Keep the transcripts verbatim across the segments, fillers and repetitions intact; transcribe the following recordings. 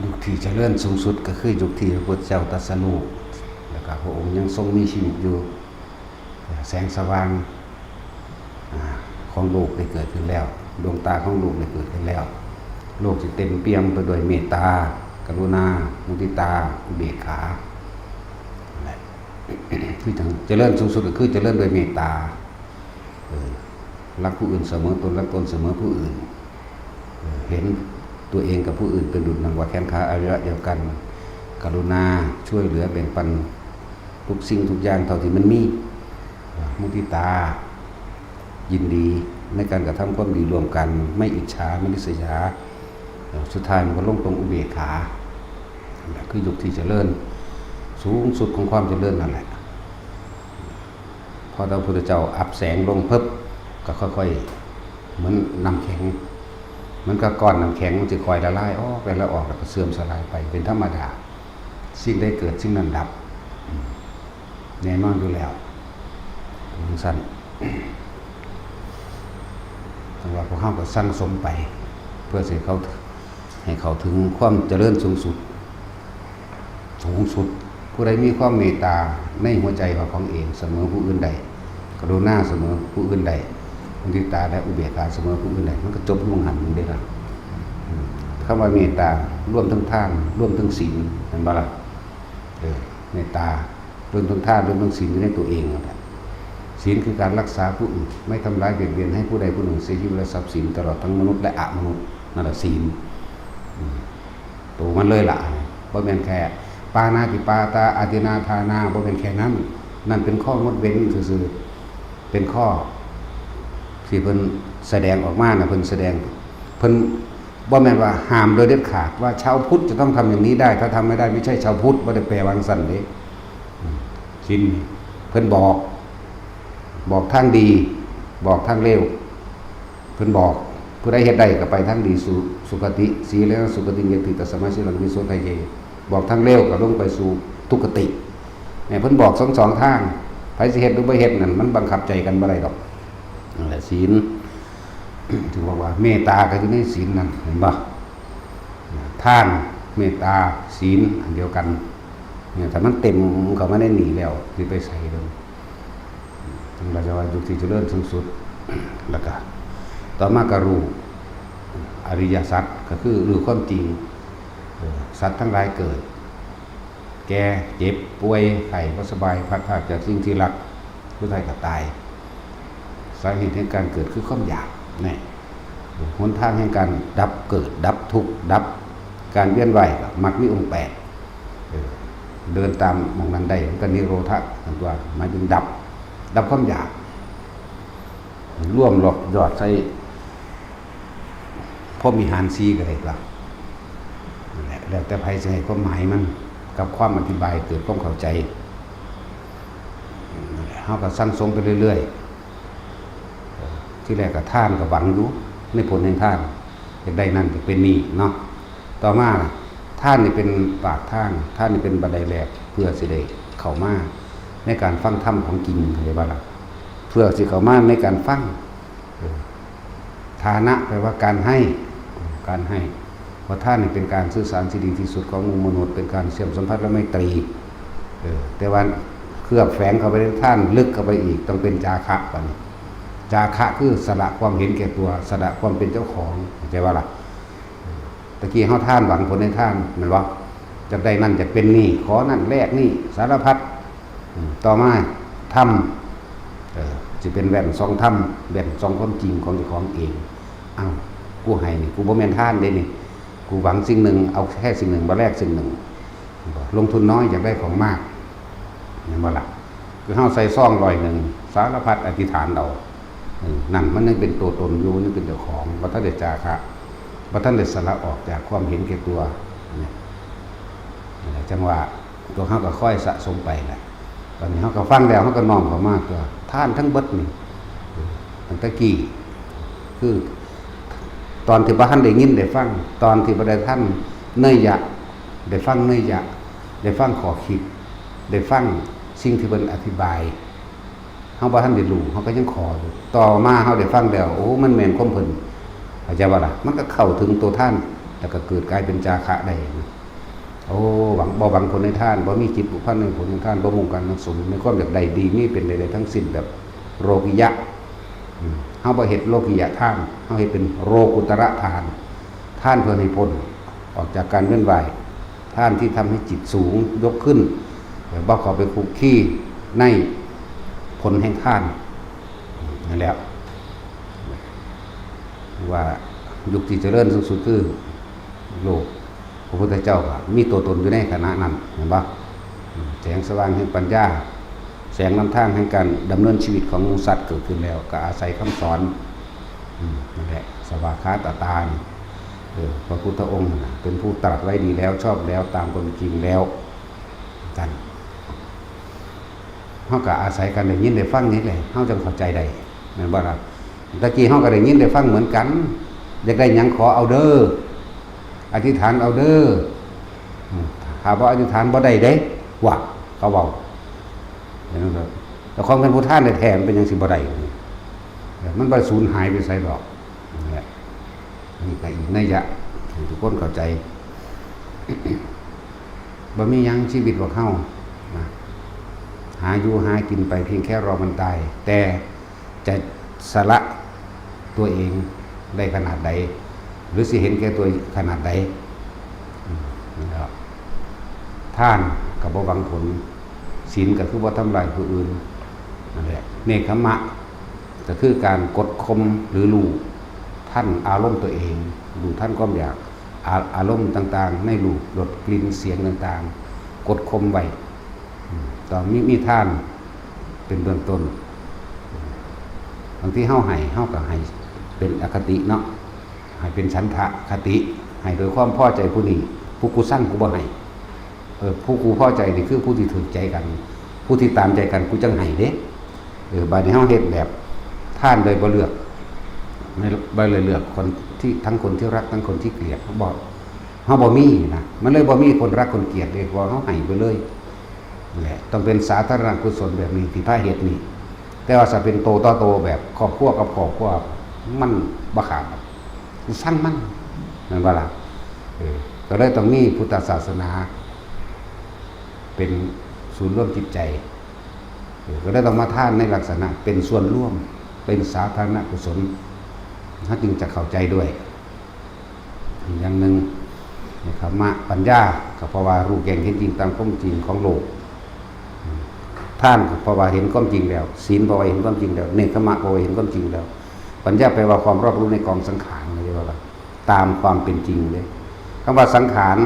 ยุคที่เจริญสูงสุดก็คือยุคที่พระพุทธเจ้าตรัสรู้ แล้วก็พระองค์ยังทรงมีชีวิตอยู่ แสงสว่าง อ่า ของโลกได้เกิดขึ้นแล้ว ดวงตาของโลกได้เกิดขึ้นแล้ว โลกสิเต็มเปี่ยมไปด้วยเมตตา กรุณา มุทิตา อุเบกขา นั่นแหละ คือจั่งเจริญสูงสุดก็คือเจริญด้วยเมตตา เออ รักผู้อื่นเสมอตน รักตนเสมอผู้อื่น เออ เห็นตัวเองกับผู้อื่นเป็นดุจดังว่าแขนขาอวัยวะเดียวกัน กรุณาช่วยเหลือแบ่งปันทุกสิ่งทุกอย่างเท่าที่มันมี เออ มุทิตา ยินดีในการกระทำความดีร่วมกัน ไม่อิจฉา ไม่ริษยา เออ สุดท้ายมันก็ลงตรงอุเบกขา นั่นแหละคือยุคที่เจริญ สูงสุดของความเจริญนั่นแหละ พอพระพุทธเจ้าอับแสงลงปุ๊บ ก็ค่อยๆ เหมือนน้ำแข็ง เหมือนกับก้อนน้ำแข็งมันจะค่อยละลายออก ละลายออก แล้วก็เสื่อมสลายไป เป็นธรรมดา สิ่งใดเกิดสิ่งนั้นดับ อืม แน่นอนอยู่แล้ว เป็นจั่งซั้น แต่ว่าพวกเราก็สั่งสมไป เพื่อสิเข้า ให้เข้าถึงความเจริญสูงสุด สูงสุด ผู้ใดมีความเมตตาในหัวใจของเอง เสมอผู้อื่นได้ กรุณาเสมอผู้อื่นได้ มุทิตาและอุเบกขาเสมอผู้อื่นได้ มันก็จบลงหั่นเด้ล่ะ อืม คำว่าเมตตารวมทั้งทาน รวมทั้งศีล เห็นบ่ล่ะ เออ เมตตา รวมทั้งทาน รวมทั้งศีลอยู่ในตัวเองนั่นแหละ ศีลคือการรักษาผู้อื่น ไม่ทำร้ายเบียดเบียนให้ผู้ใดผู้หนึ่งเสียชีวิตและทรัพย์สิน ตลอดทั้งมนุษย์และอมนุษย์ นั่นแหละศีล อืม ตัวมันเลยล่ะ บ่แม่นแค่ ปาณาติปาตา อาทินนาทานา บ่แม่นแค่นั้น นั่นเป็นข้องดเว้นซื่อๆ เป็นข้อที่เพิ่นแสดงออกมานะ เพิ่นแสดง เพิ่นบ่แม่นว่าห้ามโดยเด็ดขาด ว่าชาวพุทธจะต้องทำอย่างนี้ได้ ถ้าทำไม่ได้ไม่ใช่ชาวพุทธ บ่ได้แปลว่าจั่งซั้นเด้ อืม ศีลนี่เพิ่นบอก บอกทางดี บอกทางเลว เพิ่นบอก ผู้ใดเฮ็ดได้ก็ไปทางดี สุ สุคติ สีเลนะสุคติงยันติ ตัสมาสีลังวิโสทะเย บอกทางเลวก็ลงไปสู่ทุกขติ เนี่ย เพิ่นบอกสองสองทาง ไผสิเฮ็ดหรือบ่เฮ็ดนั่น มันบังคับใจกันบ่ได้ดอก นั่นแหละศีล ถึงบอกว่าเมตตาก็อยู่ในศีลนั่น เห็นบ่ ทาน เมตตา ศีล อันเดียวกัน เนี่ย ถ้ามันเต็มเข้ามาในนี่แล้ว สิไปใสเบิ่ง ถึงเราจะว่ายุคที่เจริญสูงสุด แล้วก็ ต่อมาก็รู้อริยสัจ ก็คือรู้ความจริง เออ สัตว์ทั้งหลายเกิด แก่ เจ็บ ป่วย ไข้ บ่สบาย พลัดพรากจากสิ่งที่รัก สุดท้ายก็ตาย สาเหตุแห่งการเกิดคือความอยาก นี่ หนทางแห่งการดับเกิด ดับทุกข์ ดับการเวียนว่าย ก็มรรคมีองค์แปด เออ เดินตามหม่องนั้นได้ มันก็นิโรธะ นั่นตัว หมายถึงดับ ดับความอยาก รวมหลอกหยอดใส่พรหมวิหารสี่ก็ได้ตัว นั่นแหละ แล้วแต่ไผสิให้ความหมายมัน กับความอธิบายเกิดความเข้าใจ นั่นแหละ เฮาก็สั่งสมไปเรื่อยๆ เออ ที่แรกก็ทานก็หวังอยู่ในผลแห่งทาน อยากได้นั่นอยากเป็นนี่เนาะ ต่อมาทานนี่เป็นปากทาง ทานนี่เป็นบันไดแรก เพื่อสิได้เข้ามาในการฟังธรรมของจริง เข้าใจบ่ล่ะ เพื่อสิเข้ามาในการฟัง เออ ทานะแปลว่าการให้ การให้ เพราะทานนี่เป็นการสื่อสารที่ดีที่สุดของหมู่มนุษย์ เป็นการเชื่อมสัมพันธ์และไมตรี เออ แต่ว่าเคลือบแฝงเข้าไปในทาน ลึกเข้าไปอีก ต้องเป็นจาคะบัดนี้ จาคะคือสละความเห็นแก่ตัว สละความเป็นเจ้าของ เข้าใจบ่ล่ะ เออ ตะกี้เฮาทานหวังผลในทาน แม่นบ่ อยากได้นั่น อยากเป็นนี่ ขอนั่น แลกนี่ สารพัด อืม ต่อมา ธรรม เออ สิเป็นแว่นส่องธรรม แว่นส่องความจริงของเจ้าของเอง อ้าว กูให้นี่ กูบ่แม่นทานเด้นี่ กูหวังสิ่งหนึ่ง เอาแค่สิ่งหนึ่ง บ่แลกสิ่งหนึ่ง ลงทุนน้อย อยากได้ของมาก แม่นบ่ล่ะ คือเฮาใส่ซองร้อยหนึ่ง สารพัดอธิษฐานเอา เออ นั่นมันยังเป็นตัวตนอยู่ ยังเป็นเจ้าของ บ่ทันได้จาคะ บ่ทันได้สละออกจากความเห็นแก่ตัว เนี่ย นั่นแหละ จั่งว่าตัวเฮาก็ค่อยสะสมไปแหละ ตอนนี้เฮาก็ฟังแล้ว เฮาก็น้อมเข้ามาตัว ทานทั้งเบิดนี่ เออ ตั้งแต่กี้ คือ ตอนที่บ่ทันได้ยินได้ฟัง ตอนที่บ่ได้ทันเนยยะ ได้ฟังเนยยะ ได้ฟังข้อคิด ได้ฟังสิ่งที่เพิ่นอธิบาย เฮาบ่ทันได้รู้ เฮาก็ยังขออยู่ ต่อมาเฮาได้ฟังแล้ว โอ้ มันแม่นความเพิ่น เข้าใจบ่ล่ะ มันก็เข้าถึงตัวทาน แล้วก็เกิดกลายเป็นจาคะได้นะ โอ้ หวัง บ่หวังผลในทาน บ่มีจิตผูกพันในผลในทาน บ่มุ่งการสั่งสม ในความอยากได้ดี มีเป็นใดๆทั้งสิ้นแบบโลกิยะ อืม เฮาบ่เฮ็ดโลกิยะทาน เฮาเฮ็ดเป็นโลกุตระทาน ทานเพื่อให้พ้นออกจากการเวียนว่าย ทานที่ทำให้จิตสูงยกขึ้น บ่เข้าไปคุกคีในผลแห่งทาน นั่นแหละ ว่ายุคที่เจริญสูงสุดคือโลก พระพุทธเจ้าก็มีตัวตนอยู่ในขณะนั้น เห็นบ่ แสงสว่างแห่งปัญญา แสงนำทางแห่งการดำเนินชีวิตของหมู่สัตว์เกิดขึ้นแล้ว ก็อาศัยคำสอน อืม นั่นแหละ สวากขาตตานี่ เออ พระพุทธองค์น่ะ เป็นผู้ตรัสไว้ดีแล้ว ชอบแล้ว ตามความจริงแล้ว ท่าน เฮาก็อาศัยการได้ยินได้ฟังนี่แหละ เฮาจั่งเข้าใจได้ แม่นบ่ล่ะ ตะกี้เฮาก็ได้ยินได้ฟังเหมือนกัน อยากได้หยังขอเอาเด้อ อธิษฐานเอาเด้อ อืม ถ้าบ่อธิษฐานบ่ได้เด้ ว่า เขาเว้า เห็นบ่ครับ เจ้าของเป็นผู้ทานแท้ๆ มันเป็นหยังสิบ่ได้ มันบ่ได้สูญหายไปไสดอก นั่นแหละ อันนี้ก็อีกนัยยะให้ทุกคนเข้าใจ บ่มีหยังชีวิตพวกเฮานะ หาอยู่หากินไปเพียงแค่รอวันตาย แต่จะสละตัวเองได้ขนาดใด หรือสิเห็นแก่ตัวขนาดใด อืม นั่นแหละ ทานก็บ่หวังผล ศีลก็คือบ่ทำลายผู้อื่น นั่นแหละ เนกขัมมะ ก็คือการกดข่มหรือรู้ทันอารมณ์ตัวเอง รู้ทันความอยาก อา- อารมณ์ต่างๆ ในรูป รส กลิ่น เสียงต่างๆ กดข่มไว้ อืม ต้องมี- มีทานเป็นเบื้องต้น บางทีเฮาให้ เฮาก็ให้เป็นอคติเนาะ ให้เป็นฉันทะคติ ให้โดยความพอใจผู้นี้ ผู้กูซังกูบ่ให้ เออ ผู้กูพอใจนี่คือผู้ที่ถูกใจกัน ผู้ที่ตามใจกันกูจั่งให้เด้ เออ บัดนี้เฮาเฮ็ดแบบทานโดยบ่เลือก ไม่- บ่เลยเลือกคนที่- ทั้งคนที่รักทั้งคนที่เกลียด เฮาบ่- เฮาบ่มีนะ มันเลยบ่มีคนรักคนเกลียดเลย เพราะว่าเฮาให้ไปเลย นั่นแหละ ต้องเป็นสาธารณกุศลแบบนี้ที่พระเฮ็ดนี่ แต่ว่าถ้าเป็นโตต่อโตแบบครอบครัวกับครอบครัว มันบ่ขาดหรอก ซังมัน แม่นบ่ล่ะ เออ ก็เลยต้องมีพุทธศาสนา เป็นศูนย์รวมจิตใจ เออ ก็เลยต้องมาทานในลักษณะเป็นส่วนรวม เป็นสาธารณกุศล เฮาจึงจะเข้าใจด้วย อีกอย่างหนึ่ง เนกขัมมะ ปัญญา ก็เพราะว่ารู้แจ้งเห็นจริงตามความจริงของโลก ทานก็เพราะว่าเห็นความจริงแล้ว ศีลเพราะว่าเห็นความจริงแล้ว เนกขัมมะเพราะว่าเห็นความจริงแล้ว ปัญญาแปลว่าความรอบรู้ในกองสังขาร เรียกว่าตามความเป็นจริงเลย คำว่าสังขาร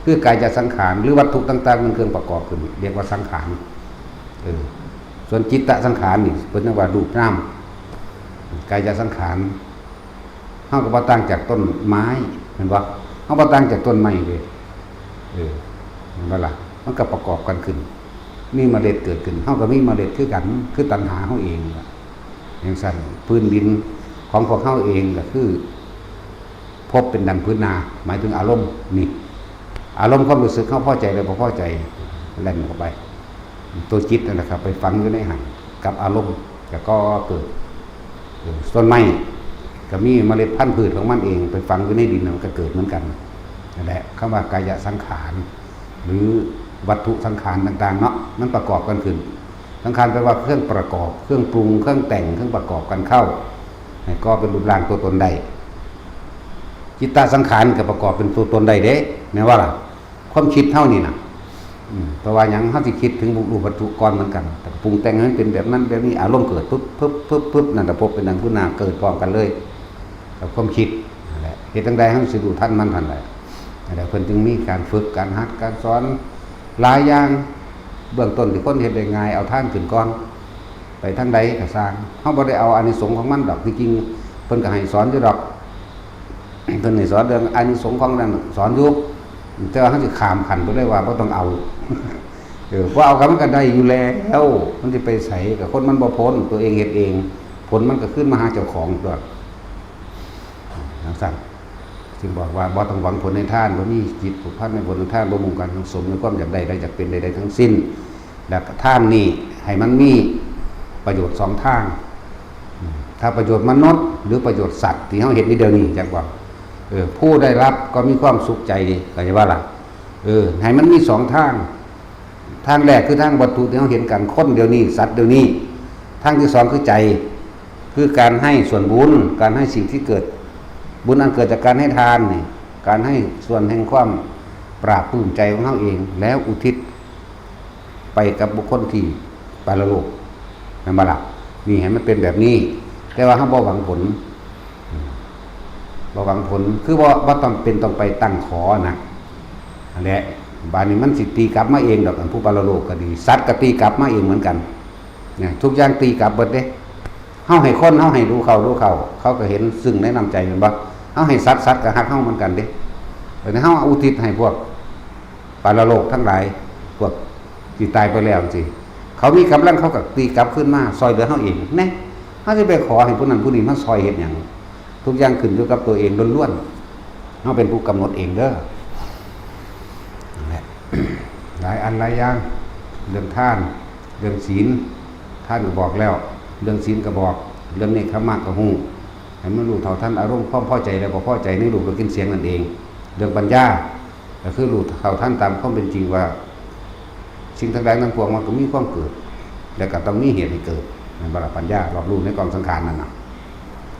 คือกายสังขาร หรือวัตถุต่างๆ เป็นเครื่องประกอบขึ้น เรียกว่าสังขาร เออ ส่วนจิตตสังขารนี่ เพิ่นเรียกว่ารูปนาม กายสังขาร เฮาก็บ่ต่างจากต้นไม้ แม่นบ่ เฮาบ่ต่างจากต้นไม้เลย เออ แม่นบ่ล่ะ มันก็ประกอบกันขึ้น มีเมล็ดเกิดขึ้น เฮาก็มีเมล็ดคือกัน คือตัณหาเฮาเองล่ะ จั่งซั้น พื้นดินของพวกเฮาเองก็คือ ภพเป็นดังพื้นนา หมายถึงอารมณ์ นี่ อารมณ์ความรู้สึกเฮาพอใจหรือบ่พอใจ แล่นเข้าไป ตัวจิตนั่นแหละครับ ไปฝังอยู่ในหั้น กับอารมณ์ แล้วก็เกิด เออ ต้นไม้ก็มีเมล็ดพันธุ์พืชของมันเอง ไปฝังอยู่ในดิน มันก็เกิดเหมือนกัน นั่นแหละ คำว่ากายสังขาร หรือวัตถุสังขารต่างๆ เนาะ มันประกอบกันขึ้น สังขารแปลว่าเครื่องประกอบ เครื่องปรุง เครื่องแต่ง เครื่องประกอบกันเข้า ให้ก่อเป็นรูปร่างตัวตนได้ จิตตสังขารก็ประกอบเป็นตัวตนได้เด้ แม่นว่าล่ะ ความคิดเฮานี่น่ะ อืม เพราะว่าหยัง เฮาสิคิดถึงรูปวัตถุก่อนเหมือนกัน แต่ปรุงแต่งให้มันเป็นแบบนั้นแบบนี้ อารมณ์เกิดปึ๊บปึ๊บปึ๊บปึ๊บ นั่นแหละ ภพเป็นดังพื้นนา เกิดพร้อมกันเลย กับความคิด นั่นแหละ เฮ็ดจั่งใดเฮาสิรู้ทันมันหั่นแหละ นั่นแหละ เพิ่นจึงมีการฝึก การหัด การสอน หลายอย่าง เบื้องต้นที่คนเฮ็ดได้ง่าย เอาทานขึ้นก่อน ไปทางใดก็ซ่าง เฮาบ่ได้เอาอานิสงส์ของมันดอก ที่จริงเพิ่นก็ให้สอนอยู่ดอก เพิ่นให้สอนเรื่องอานิสงส์ของนั้น สอนอยู่ แต่ว่าเฮาสิข้ามขั้นไปเลยว่าบ่ต้องเอา เออ บ่เอาก็มันก็ได้อยู่แล้ว มันสิไปไส ก็คนมันบ่พ้น ตัวเองเฮ็ดเอง ผลมันก็คืนมาหาเจ้าของตั๊ว จั่งซั้น จึงบอกว่าบ่ต้องหวังผลในทาน บ่มีจิตผูกพันในผลในทาน บ่มุ่งการสั่งสมในความอยากได้และอยากเป็นใดๆทั้งสิ้น และทานนี้ให้มันมีประโยชน์สองทาง อืม ถ้าประโยชน์มนุษย์หรือประโยชน์สัตว์ที่เฮาเห็นอยู่เดี๋ยวนี้ จักว่า เออ ผู้ได้รับก็มีความสุขใจ เข้าใจว่าล่ะ เออ ให้มันมีสองทาง ทางแรกคือทางวัตถุที่เราเห็นกัน คนเดี๋ยวนี้ สัตว์เดี๋ยวนี้ ทางที่สองคือใจ คือการให้ส่วนบุญ การให้สิ่งที่เกิด บุญอันเกิดจากการให้ทานนี่ การให้ส่วนแห่งความปราบปลื้มใจของเราเอง แล้วอุทิศไปกับบุคคลที่ปรโลก แม่นบ่ล่ะ นี่ให้มันเป็นแบบนี้ แต่ว่าเราบ่หวังผล บ่หวังผล คือบ่ บ่ต้องเป็นต้องไปตั้งขอนะ นั่นแหละ บาดนี้มันสิตีกลับมาเองดอก อันผู้ปรโลกก็ดี สัตว์ก็ตีกลับมาเองเหมือนกัน เนี่ย ทุกอย่างตีกลับเบิดเด้ เฮาให้คน เฮาให้ดูเขา ดูเขา เขาก็เห็นซึ่งในน้ำใจแม่นบ่ เฮาให้สัตว์ สัตว์ก็ฮักเฮาเหมือนกันเด้ แต่เฮาอุทิศให้พวกปรโลกทั้งหลาย พวกที่ตายไปแล้วจังซี้ เขามีกำลัง เขาก็ตีกลับคืนมา ซอยเหลือเฮาเอง แน่ เฮาสิไปขอให้ผู้นั้นผู้นี้มาซอยเฮ็ดหยัง ทุกอย่างขึ้นอยู่กับตัวเองล้วนๆ เฮาเป็นผู้กำหนดเองเด้อ นั่นแหละ หลายอันหลายอย่าง เรื่องทาน เรื่องศีล ทานก็บอกแล้ว เรื่องศีลก็บอก เรื่องเนกขัมมะก็ฮู้ ให้มันรู้เท่าทันอารมณ์ความพอใจและบ่พอใจในรูปรสกลิ่นเสียงนั่นเอง เรื่องปัญญา ก็คือรู้เท่าทันตามความเป็นจริงว่า สิ่งทั้งหลายทั้งปวงมันก็มีความเกิด และก็ต้องมีเหตุให้เกิด แม่นบ่ล่ะ ปัญญารอบรู้ในกองสังขารนั่นน่ะ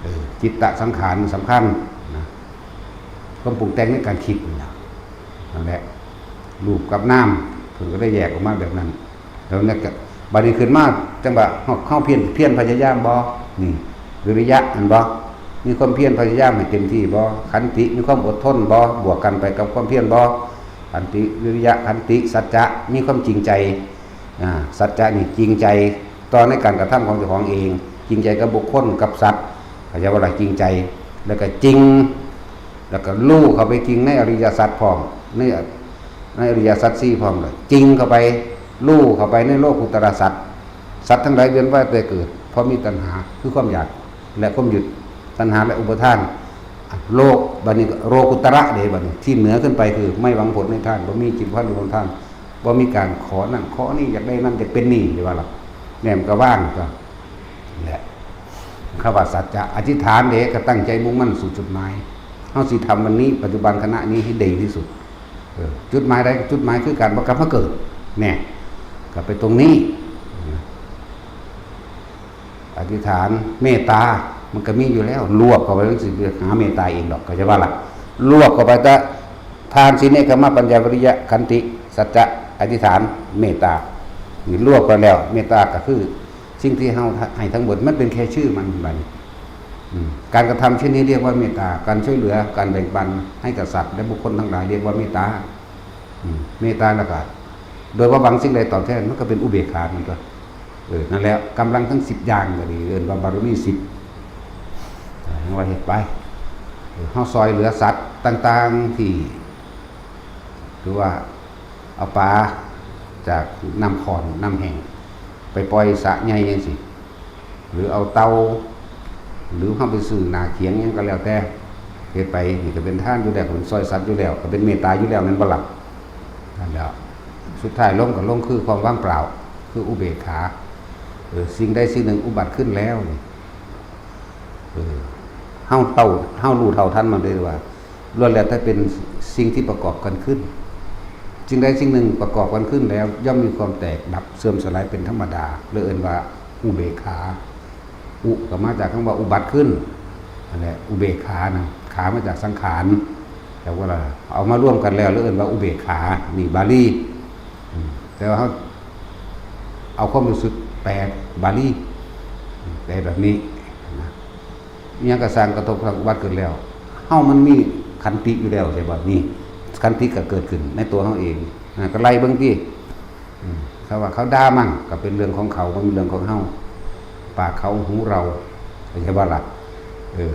เออ จิตตสังขารสำคัญนะ ความปรุงแต่งในการคิดนี่ล่ะ นั่นแหละ รูปกับนาม เพิ่นก็ได้แยกออกมาแบบนั้น แล้วเนี่ยก็ บัดนี้ขึ้นมา จังว่าเฮา เฮาเพียร เพียรพยายามบ่ นี่ วิริยะ แม่นบ่ มีความเพียรพยายามให้เต็มที่บ่ ขันติ มีความอดทนบ่ บวกกันไปกับความเพียรบ่ ขันติ วิริยะ ขันติ สัจจะ มีความจริงใจ อ่า สัจจะนี่จริงใจต่อในการกระทำของเจ้าของเอง จริงใจกับบุคคล กับสัตว์ เข้าใจว่าล่ะ จริงใจ แล้วก็จริง แล้วก็รู้เข้าไปจริงในอริยสัจพร้อม ใน ในอริยสัจสี่พร้อมเลย จริงเข้าไป รู้เข้าไปในโลกุตตรสัจ สัตว์ทั้งหลายเวียนว่ายแต่เกิด เพราะมีตัณหา คือความอยาก และความยึด ตัณหาและอุปาทาน โลก บัดนี้ก็โลกุตตระเด้ บัดนี้ ที่เหนือขึ้นไปคือไม่หวังผลในทาน บ่มีจิตพันธ์ของทาน บ่มีการขอนั่นขอนี่ อยากได้นั่น อยากเป็นนี่ เด้ว่าล่ะ แม่นก็ว่างก็ แหละ คำว่าสัจจะ อธิษฐานเด้ ก็ตั้งใจมุ่งมั่นสู่จุดหมาย เฮาสิทำวันนี้ ปัจจุบันขณะนี้ให้ดีที่สุด เออ จุดหมายใด จุดหมายคือการบ่กลับมาเกิด แน่ ก็ไปตรงนี้ อธิษฐาน เมตตา มันก็มีอยู่แล้ว รวบเข้าไป มันสิไปหาเมตตาเองดอก เข้าใจว่าล่ะ รวบเข้าไปแต่ทาน ศีล เนกขัมมะ ปัญญา วิริยะ ขันติ สัจจะ อธิษฐาน เมตตา นี่รวบกันแล้ว เมตตาก็คือ สิ่งที่เฮาให้ทั้งหมด มันเป็นแค่ชื่อมัน บัดนี้ อืม การกระทำเช่นนี้เรียกว่าเมตตา การช่วยเหลือ การแบ่งปันให้กับสัตว์และบุคคลทั้งหลายเรียกว่าเมตตา อืม เมตตาแล้วก็ โดยบ่หวังสิ่งใดตอบแทน มันก็เป็นอุเบกขา มันก็ เออ นั่นแหละ กำลังทั้งสิบอย่างก็ดี เอิ้นว่าบารมีสิบ เออ ยังว่าเฮ็ดไป เออ เฮาซอยเหลือสัตว์ต่างๆ ที่ คือว่า เอาปลาจากน้ำขอน น้ำแห้ง ไปปล่อยสระใหญ่จังซี้ หรือเอาเต่า หรือเฮาไปซื้อหน้าเขียงหยังก็แล้วแต่ เฮ็ดไป นี่ก็เป็นทานอยู่แล้ว เป็นซอยสัตว์อยู่แล้ว ก็เป็นเมตตาอยู่แล้ว แม่นบ่ล่ะ นั่นแหละ สุดท้ายลงก็ลงคือความว่างเปล่า คืออุเบกขา เออ สิ่งใดสิ่งหนึ่งอุบัติขึ้นแล้วนี่ เออ เฮาเท่า เฮารู้เท่าทันมันเลยว่า ล้วนแล้วแต่เป็นสิ่งที่ประกอบกันขึ้น สิ่งใดสิ่งหนึ่งประกอบกันขึ้นแล้ว ย่อมมีความแตกดับเสื่อมสลายเป็นธรรมดา เลยเอิ้นว่าอุเบกขา อุก็มาจากคำว่าอุบัติขึ้น นั่นแหละ อุเบกขานะ ขามาจากสังขาร แต่ว่าเอามารวมกันแล้ว เลยเอิ้นว่าอุเบกขา นี่บาลี อืม แต่ว่าเฮาเอาความรู้สึกแปลบาลี แปลแบบนี้นะ อิหยังก็สร้างกระทบทางอุบัติขึ้นแล้ว เฮามันมีขันติอยู่แล้ว ใช่บ่ นี่ ขันติก็เกิดขึ้นในตัวเฮาเองนะ ก็ไล่เบิ่งติ อืม ถ้าว่าเขาด่ามั่งก็เป็นเรื่องของเขา บ่แม่นเรื่องของเฮา ปากเขาหูเรา ใช่บ่ล่ะ เออ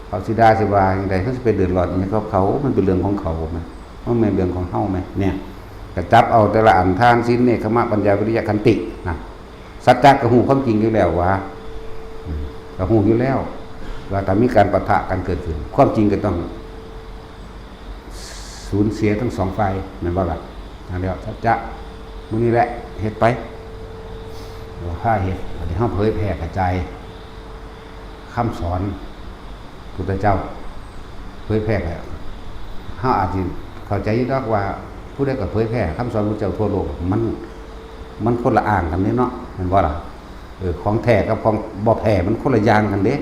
เขาสิด่าสิว่าจั่งใด เขาสิไปเดือดร้อนอิหยังกับเขา มันเป็นเรื่องของเขาแหม มันแม่นเรื่องของเฮาแหม เนี่ย ก็จับเอาแต่ละอัน ทาน ศีล เนกขัมมะ ปัญญา วิริยะ ขันติ นะ สัจจะก็ฮู้ความจริงอยู่แล้วว่า อืม ก็ฮู้อยู่แล้ว ว่าถ้ามีการปะทะกันเกิดขึ้น ความจริงก็ต้องสูญเสียทั้งสองฝ่าย แม่นบ่ล่ะ นั่นแหละ สัจจะ มื้อนี้แหละ เฮ็ดไป ว่าพาเฮ็ด บัดนี้เฮาเผยแพร่กระจายคำสอนพุทธเจ้า เผยแพร่ก็ เฮาอาจสิเข้าใจอยู่ดอกว่า ผู้ใดก็เผยแพร่คำสอนพระเจ้าทั่วโลก มัน มันคนละอ้างกันเด้เนาะ แม่นบ่ล่ะ? เออ ของแท้กับของบ่แท้มันคนละอย่างกันเด้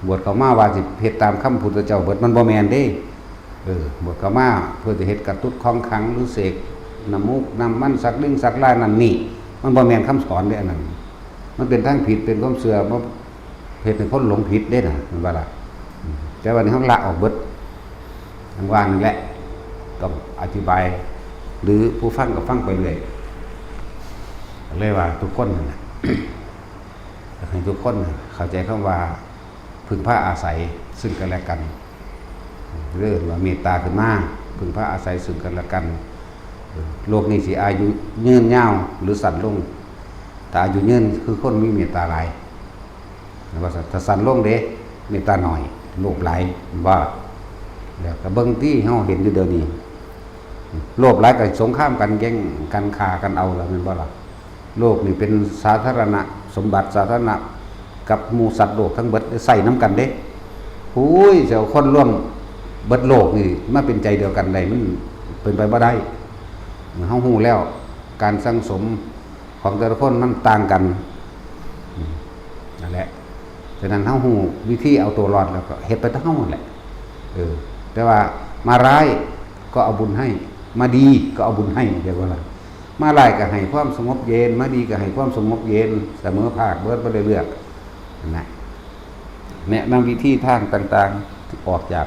บวชเข้ามาว่าสิเฮ็ดตามคำพุทธเจ้าเบิด มันบ่แม่นเด้ เออ บวชเข้ามาเพื่อจะเฮ็ดกระตุดของขลัง หรือเสกน้ำมูกน้ำมัน สักลิงสักลายนั่นนี่ มันบ่แม่นคำสอนเด้อันนั้น มันเป็นทางผิด เป็นความเชื่อ บ่ เฮ็ดให้คนหลงผิดเด้น่ะ แม่นบ่ล่ะ? อืม แต่ว่านี่เฮาละออกเบิด จั่งว่านั่นแหละ ต้องอธิบาย หรือผู้ฟังก็ฟังไปเรื่อย เลยว่าทุกคนนั่นน่ะ อยากให้ทุกคนเข้าใจคำว่า พึ่งพาอาศัยซึ่งกันและกัน เรียกว่าเมตตาขึ้นมา พึ่งพาอาศัยซึ่งกันและกัน โลกนี้สิอายุยืนยาวหรือสั้นลง ถ้าอายุยืนคือคนมีเมตตาหลาย ว่าซั่น ถ้าสั้นลงเด้ เมตตาน้อย โลภหลาย ว่า แล้วก็เบิ่งที่เฮาเห็นอยู่เดี๋ยวนี้ โลภหลายก็สงครามกัน แย่งกัน ฆ่ากันเอาล่ะ แม่นบ่ล่ะ? โลกนี่เป็นสาธารณะสมบัติ สาธารณะกับหมู่สัตว์โลกทั้งเบิด ได้ใช้นำกันเด้ โอ้ย สิเอาคนร่วมเบิดโลกนี่มาเป็นใจเดียวกันได้ มันเป็นไปบ่ได้ เฮาฮู้แล้ว การสั่งสมของแต่ละคนมันต่างกัน อืม นั่นแหละ ฉะนั้นเฮาฮู้วิธีเอาตัวรอดแล้วก็เฮ็ดไปแต่เฮานั่นแหละ เออ แต่ว่ามาร้ายก็เอาบุญให้ มาดีก็เอาบุญให้ เรียกว่าล่ะ มาร้ายก็ให้ความสงบเย็น มาดีก็ให้ความสงบเย็น เสมอภาค เบิดบ่ได้เลือก นั่นนะ แนะนำวิธีทางต่างๆ ออกจาก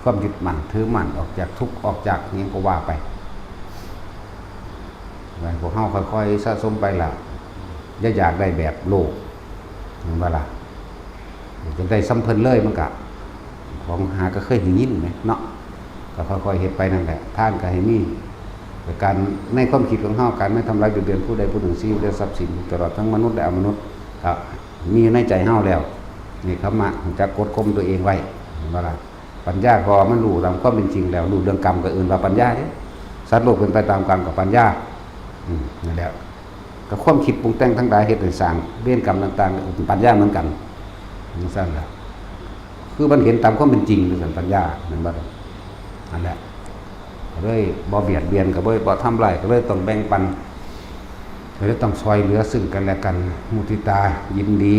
ความยึดมั่นถือมั่น ออกจากทุกข์ ออกจากหยังก็ว่าไป ให้พวกเฮาค่อยๆ สะสมไปล่ะ อย่าอยากได้แบบโลก แม่นบ่ล่ะ? จนได้ส่ำเพิ่นเลยมันก็ ของหาก็เคยได้ยินแหมเนาะ ก็ค่อยๆ เฮ็ดไปนั่นแหละ ทานก็ให้มี แต่การ ในความคิดของเฮา การไม่ทำร้ายเบียดเบียนผู้ใดผู้หนึ่ง ชีวิตและทรัพย์สิน ตลอดทั้งมนุษย์และอมนุษย์ ก็มีอยู่ในใจเฮาแล้ว นี่ธรรมะ รู้จักกดข่มตัวเองไว้ แม่นบ่ล่ะ? ปัญญา เพราะว่ามันรู้ตามความเป็นจริงแล้ว รู้เรื่องกรรมก็เอิ้นว่าปัญญาเด้ สัตว์โลกเป็นไปตามกรรมก็ปัญญา อืม นั่นแหละ ก็ความคิดปรุงแต่งทั้งหลาย เฮ็ดให้สร้างเวรกรรมต่างๆ ก็เป็นปัญญาเหมือนกัน จั่งซั้นล่ะ คือมันเห็นตามความเป็นจริง จั่งซั้น ปัญญา แม่นบ่ล่ะ? นั่นแหละ ก็เลยบ่เบียดเบียน ก็เลยบ่ทำร้าย ก็เลยต้องแบ่งปัน ก็เลยต้องซ่อยเหลือซึ่งกันและกัน มุทิตา ยินดี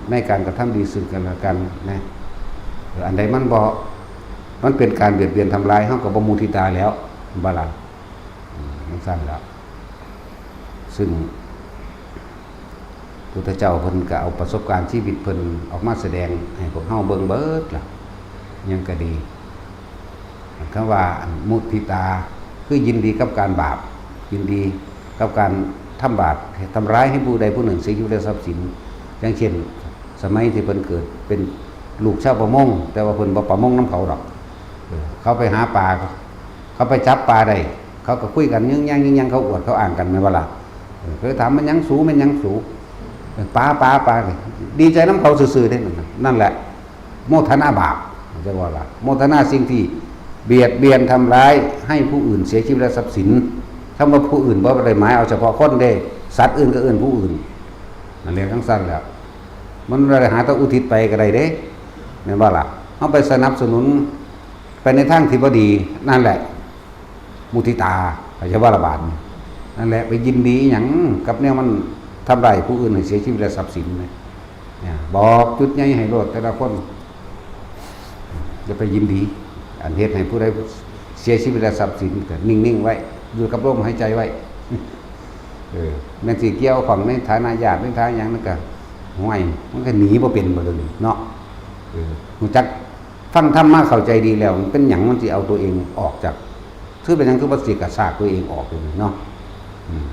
ในการกระทำดีซึ่งกันและกันนะ เออ อันใดมันบ่ มันเป็นการเบียดเบียนทำร้าย เฮาก็บ่มุทิตาแล้ว แม่นบ่ล่ะ? อืม จั่งซั้นล่ะ ซึ่งพุทธเจ้าเพิ่นก็เอาประสบการณ์ชีวิตเพิ่นออกมาแสดงให้พวกเฮาเบิ่งเบิดล่ะ หยังก็ดี คำว่ามุทิตา คือยินดีกับการบาป ยินดีกับการทำบาป ทำร้ายให้ผู้ใดผู้หนึ่งเสียชีวิตและทรัพย์สิน อย่างเช่น สมัยที่เพิ่นเกิดเป็นลูกชาวประมง แต่ว่าเพิ่นบ่ประมงนำเขาดอก เออ เขาไปหาปลา เขาไปจับปลาได้ เขาก็คุยกันยึ้งแย่งยึ้งแย่ง เขาอวดเขาอ้างกัน แม่นบ่ล่ะ? เออ ก็เลยถาม "แม่นหยังสู แม่นหยังสู" เออ "ปลา ปลา ปลา" ดีใจนำเขาซื่อๆ เด้ นั่นน่ะ นั่นแหละ โมทนาบาป จั่งว่าล่ะ โมทนาสิ่งที่เบียดเบียนทำร้ายให้ผู้อื่นเสียชีวิตและทรัพย์สิน คำว่าผู้อื่นบ่ได้หมายเอาเฉพาะคนเด้ สัตว์อื่นก็เอิ้นผู้อื่น นั่นแหละ จั่งซั้นแหละ มันบ่ได้หาแต่อุทิศไปก็ได้เด้ แม่นบ่ล่ะ? เฮาไปสนับสนุนไปในทางที่บ่ดี นั่นแหละ มุทิตา เข้าใจบ่ล่ะบาดนี้? นั่นแหละ ไปยินดีอิหยังกับแนวมันทำร้ายผู้อื่นให้เสียชีวิตและทรัพย์สินนะ เนี่ย บอกจุดใหญ่ให้โลดแต่ละคน อย่าไปยินดี อันเฮ็ดให้ผู้ใดเสียชีวิตและทรัพย์สิน ก็นิ่งๆ ไว้ อยู่กับลมหายใจไว้ เออ แม่นสิเกี่ยวข้องในฐานะญาติ ในฐานะหยัง มันก็ ห่วย มันก็หนีบ่เป็นบ่เดี๋ยวนี้เนาะ เออ รู้จักฟังธรรมะเข้าใจดีแล้ว มันเป็นหยังมันสิเอาตัวเองออกจาก คือเป็นหยังคือบ่สิกระชากตัวเองออกอยู่นี่เนาะ อืม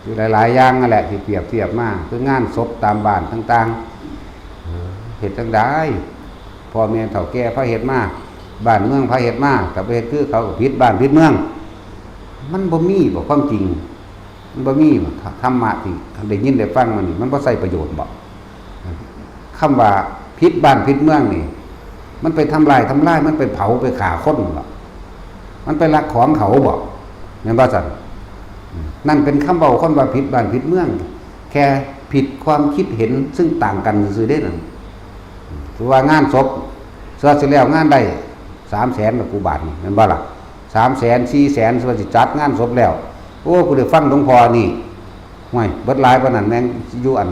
คือหลายๆ อย่างนั่นแหละที่เปรียบเทียบมา คืองานศพตามบ้านต่างๆ เออ เฮ็ดจั่งใด พ่อแม่เฒ่าแก่พาเฮ็ดมา บ้านเมืองพาเฮ็ดมา ถ้าบ่เฮ็ดคือเขาก็ผิดบ้านผิดเมือง มันบ่มีบ่ความจริง มันบ่มีบ่ ธ- ธรรมะที่ได้ยินได้ฟังมานี่ มันบ่ใช้ประโยชน์บ่ คำว่าผิดบ้านผิดเมืองนี่ มันไปทำลาย ทำลาย มันไปเผา ไปฆ่าคนบ่ มันไปลักของเขาบ่ แม่นบ่ซั่น? อืม นั่นเป็นคำเว้าคนว่าผิดบ้านผิดเมือง แค่ผิดความคิดเห็นซึ่งต่างกันซื่อๆ เด้นั่น ถือว่างานศพ ส่วนสิแล้วงานได้สามแสนละกูบาทนี่แม่นบ่ล่ะ สามแสน สี่แสน ส่วนสิจัดงานศพแล้ว โอ้ กูได้ฟังหลวงพ่อนี่ ห่วย เบิดหลายปานนั้นแม่งอยู่อัน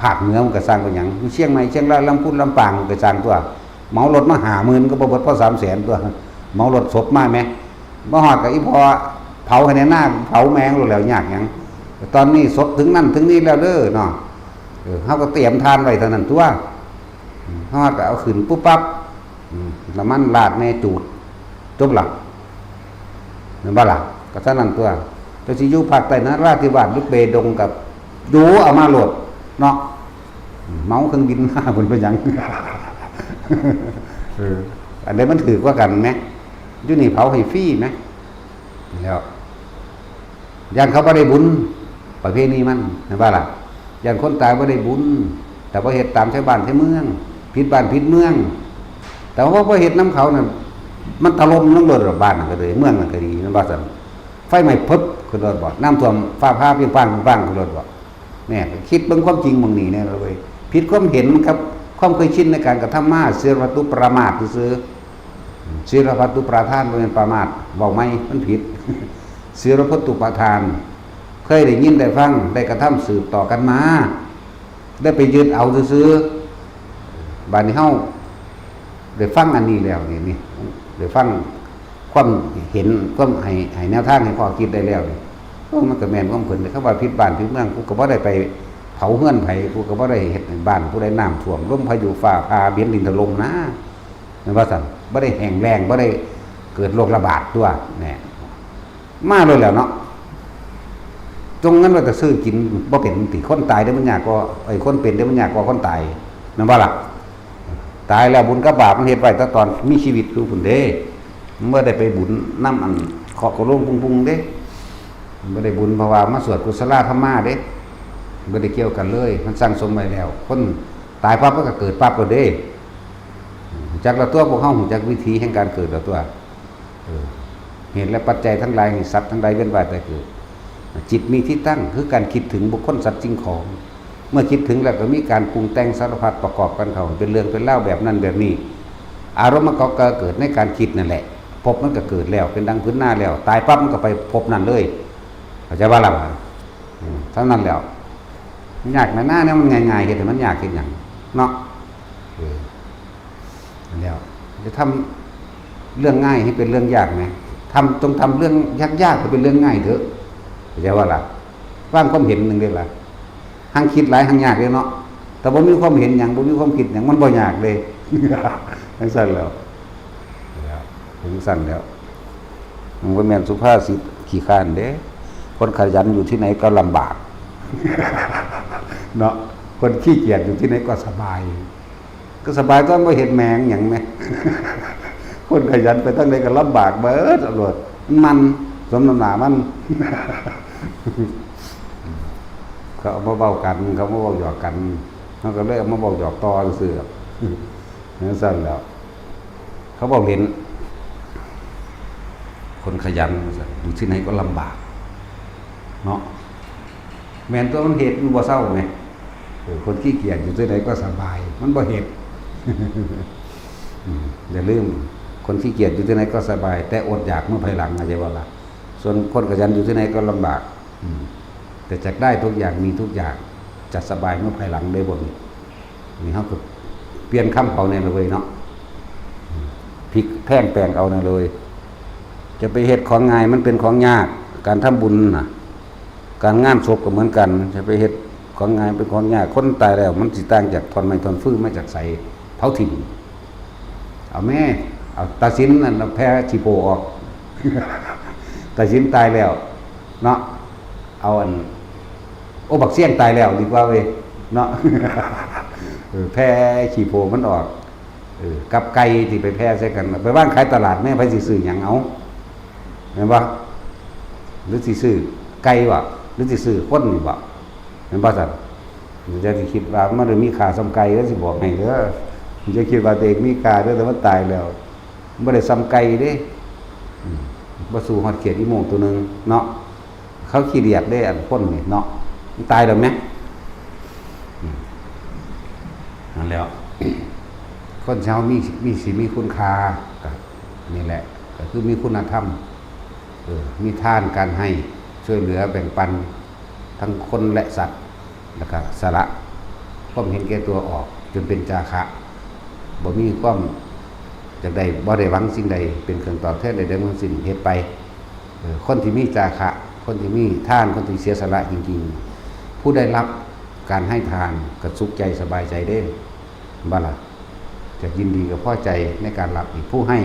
ภาคเหนือมันก็สร้างเป็นหยัง อยู่เชียงใหม่ เชียงราย ลำพูน ลำปางมันก็สร้างตัว เหมารถมาห้าหมื่นก็บ่เบิดพอสามแสนตัว เหมารถศพมาแหม มาฮอดก็อีพ่อเผาให้แน่หน้า เผาแม่งโลดแล้ว ยากหยัง ตอนนี้ศพถึงนั่นถึงนี่แล้วเด้อเนาะ เออ เฮาก็เตรียมถ่านไว้เท่านั้นตัว เฮาก็เอาขึ้นปุ๊บปั๊บ อืม น้ำมันราดแหน่ จูด จบละ แม่นบ่ล่ะ ก็เท่านั้นตัว เจ้าสิอยู่ภาคใต้นราธิวาสหรือเปตงกับ ดูเอามาโลดเนาะ อืม เหมาเครื่องบินมา พุ่นเป็นหยัง เออ อันใดมันถือกว่ากันแหม อยู่นี่เผาให้ฟรีแหม แล้ว ย่านเขาบ่ได้บุญ ประเพณีมัน แม่นบ่ล่ะ ย่านคนตายบ่ได้บุญ แต่บ่เฮ็ดตามชาวบ้านชาวเมือง ผิดบ้านผิดเมือง แต่ว่าบ่เฮ็ดนำเขานั่น มันถล่มลงโลดดอก บ้านนั่นก็ดี เมืองนั่นก็ดี แม่นบ่ซั่น ไฟไหม้พึบขึ้นโลดบ่ น้ำท่วมฟ้าผ่าเปรี้ยงป้างเปรี้ยงป้างขึ้นโลดบ่ เนี่ย คิดเบิ่งความจริงหม่องนี้เนี่ยเว้ย ผิดความเห็นกับความเคยชินในการกระทำมา ศีลพัตตุปรามาสซื่อๆ ศีลพัตตุปราทานบ่แม่นประมาท เว้าใหม่ มันผิด ศีลพัตตุปราทาน เคยได้ยินได้ฟัง ได้กระทำสืบต่อกันมา ได้ไปยึดเอาซื่อๆ บาดนี้เฮาได้ฟังอันนี้แล้วนี่ นี่ ได้ฟังความเห็น ความให้ ให้แนวทางให้ข้อคิดได้แล้วนี่ โอ้ มันก็แม่นความเพิ่นเด้ คำว่าผิดบ้านผิดเมือง กูก็บ่ได้ไปเผาเฮือนไผ กูก็บ่ได้เฮ็ดให้บ้านผู้ใดน้ำท่วม ลมพายุฟ้าผ่า แผ่นดินถล่มนะ แม่นบ่ซั่น บ่ได้แห้งแล้ง บ่ได้เกิดโรคระบาดตัว แหน่ มาโลดแล้วเนาะ จงเงินไว้แต่ซื้อกินบ่เป็นติ คนตายเด้มันยากกว่า ไอ้ย คนเป็นเด้มันยากกว่าคนตาย แม่นบ่ล่ะ ตายแล้วบุญกับบาปมันเฮ็ดไว้แต่ตอนมีชีวิตอยู่พุ้นเด้ มันบ่ได้ไปบุญนำอันเคาะกะโหลงปุงๆเด้ มันบ่ได้บุญเพราะว่ามาสวดกุศลธรรมาเด้ บ่ได้เกี่ยวกันเลย มันสั่งสมไว้แล้ว คนตายปั๊บมันก็เกิดปั๊บโลดเด้ ฮู้จักแล้วตัว พวกเฮาฮู้จักวิธีแห่งการเกิดแล้วตัว เออ เหตุและปัจจัยทั้งหลายแห่งสัตว์ทั้งหลายเวียนว่ายตายเกิด จิตมีที่ตั้ง คือการคิดถึงบุคคลสัตว์สิ่งของ เมื่อคิดถึงแล้วก็มีการปรุงแต่งสารพัดประกอบกันเข้า เป็นเรื่องเป็นราวแบบนั้นแบบนี้ อารมณ์มันก็เกิดในการคิดนั่นแหละ ภพมันก็เกิดแล้ว เป็นดังผืนนาแล้ว ตายปั๊บมันก็ไปภพนั้นเลย เข้าใจบ่ล่ะ อืม เท่านั้นแล้ว ยากนะ หน้าเนี่ยมันง่ายๆ เฮ็ดให้มันยากเฮ็ดหยัง เนาะ เออ แล้ว จะทำเรื่องง่ายให้เป็นเรื่องยากไหม ทำ ต้องทำเรื่องยากๆ ให้เป็นเรื่องง่ายเถอะ เข้าใจบ่ล่ะ วางความเห็นหนึ่งเด้ล่ะ หังคิดหลายหังยากเด้เนาะ แต่บ่มีความเห็นหยัง บ่มีความคิดหยัง มันบ่ยากเลย จังซั่นแล้ว แล้ว ถึงซั่นแล้ว มันบ่แม่นสุภาษิตขี้คร้านเด้ คนขยันอยู่ที่ไหนก็ลำบาก เนาะ คนขี้เกียจอยู่ที่ไหนก็สบาย ก็สบายตอนบ่เฮ็ดแม่งหยังแหม คนขยันไปทางใดก็ลำบากเบิด ตำรวจ มันสมน้ำหน้ามัน เขาเอามาเว้ากัน เขามาเว้าหยอกกัน เขาก็เลยเอามาเว้าหยอกต่อซื่อๆ จังซั่นแล้ว เขาบอกเห็น คนขยันว่าซั่น อยู่ที่ไหนก็ลำบาก เนาะ แม่นตัว มันเฮ็ดอยู่บ่เซาแหม เออ คนขี้เกียจอยู่ที่ไหนก็สบาย มันบ่เฮ็ด อืม อย่าลืม คนขี้เกียจอยู่ที่ไหนก็สบาย แต่อดอยากเมื่อภายหลัง เข้าใจบ่ล่ะ ส่วนคนขยันอยู่ที่ไหนก็ลำบาก อืม แต่จักได้ทุกอย่าง มีทุกอย่าง จะสบายเมื่อภายหลังได้บ่นี่ นี่เฮาก็เปลี่ยนคำเขาแน่เลยเนาะ พลิกแพลงแปลงเอาแน่เลย จะไปเฮ็ดของง่ายมันเป็นของยาก การทำบุญน่ะ การงานศพก็เหมือนกัน จะไปเฮ็ดของง่ายเป็นของยาก คนตายแล้วมันสิต่างจากท่อนไม้ท่อนฟืนมาจากไส เผาถิ่ม เอาแม่ เอาตาสินนั่นน่ะแผ่ขี้โพออก ตาสินตายแล้ว เนาะ เอาอัน โอ้ บักเสี้ยงตายแล้วดีกว่าเว้ย เนาะ เออ แผ่ขี้โพมันออก เออ กับไก่ที่ไปแผ่ใส่กัน ไปวางขายตลาดแม่ ไผสิซื้อหยังเอา แม่นบ่ หรือสิซื้อไก่บ่ หรือสิซื้อคนนี่บ่ แม่นบ่ซั่น อย่าสิคิดว่ามันได้มีค่าส่ำไก่เด้อ สิบอกให้เด้อ อย่าคิดว่าตัวเองมีค่าเด้อ แต่มันตายแล้ว มันบ่ได้ส่ำไก่เด้ อืม บ่สู้ฮอดเขียดอีโม่งตัวหนึ่งเนาะ เขาขี้เดียดเด้ อันคนนี่เนาะ มันตายแล้วแหม อืม นั่นแหล้ว คนเฮามี มี สิมีคุณค่า ก็นี่แหละ ก็คือมีคุณธรรม เออ มีทาน การให้ ช่วยเหลือแบ่งปัน ทั้งคนและสัตว์ แล้วก็สละความเห็นแก่ตัวออก จนเป็นจาคะ บ่มีความอยากได้ บ่ได้หวังสิ่งใดเป็นเครื่องตอบแทนใดๆทั้งสิ้น เฮ็ดไป เออ คนที่มีจาคะ คนที่มีทาน คนที่เสียสละจริงๆ ผู้ได้รับการให้ทานก็สุขใจสบายใจเด้ บ่ล่ะ จะยินดีกับพอใจในการรับอีก ผู้ให้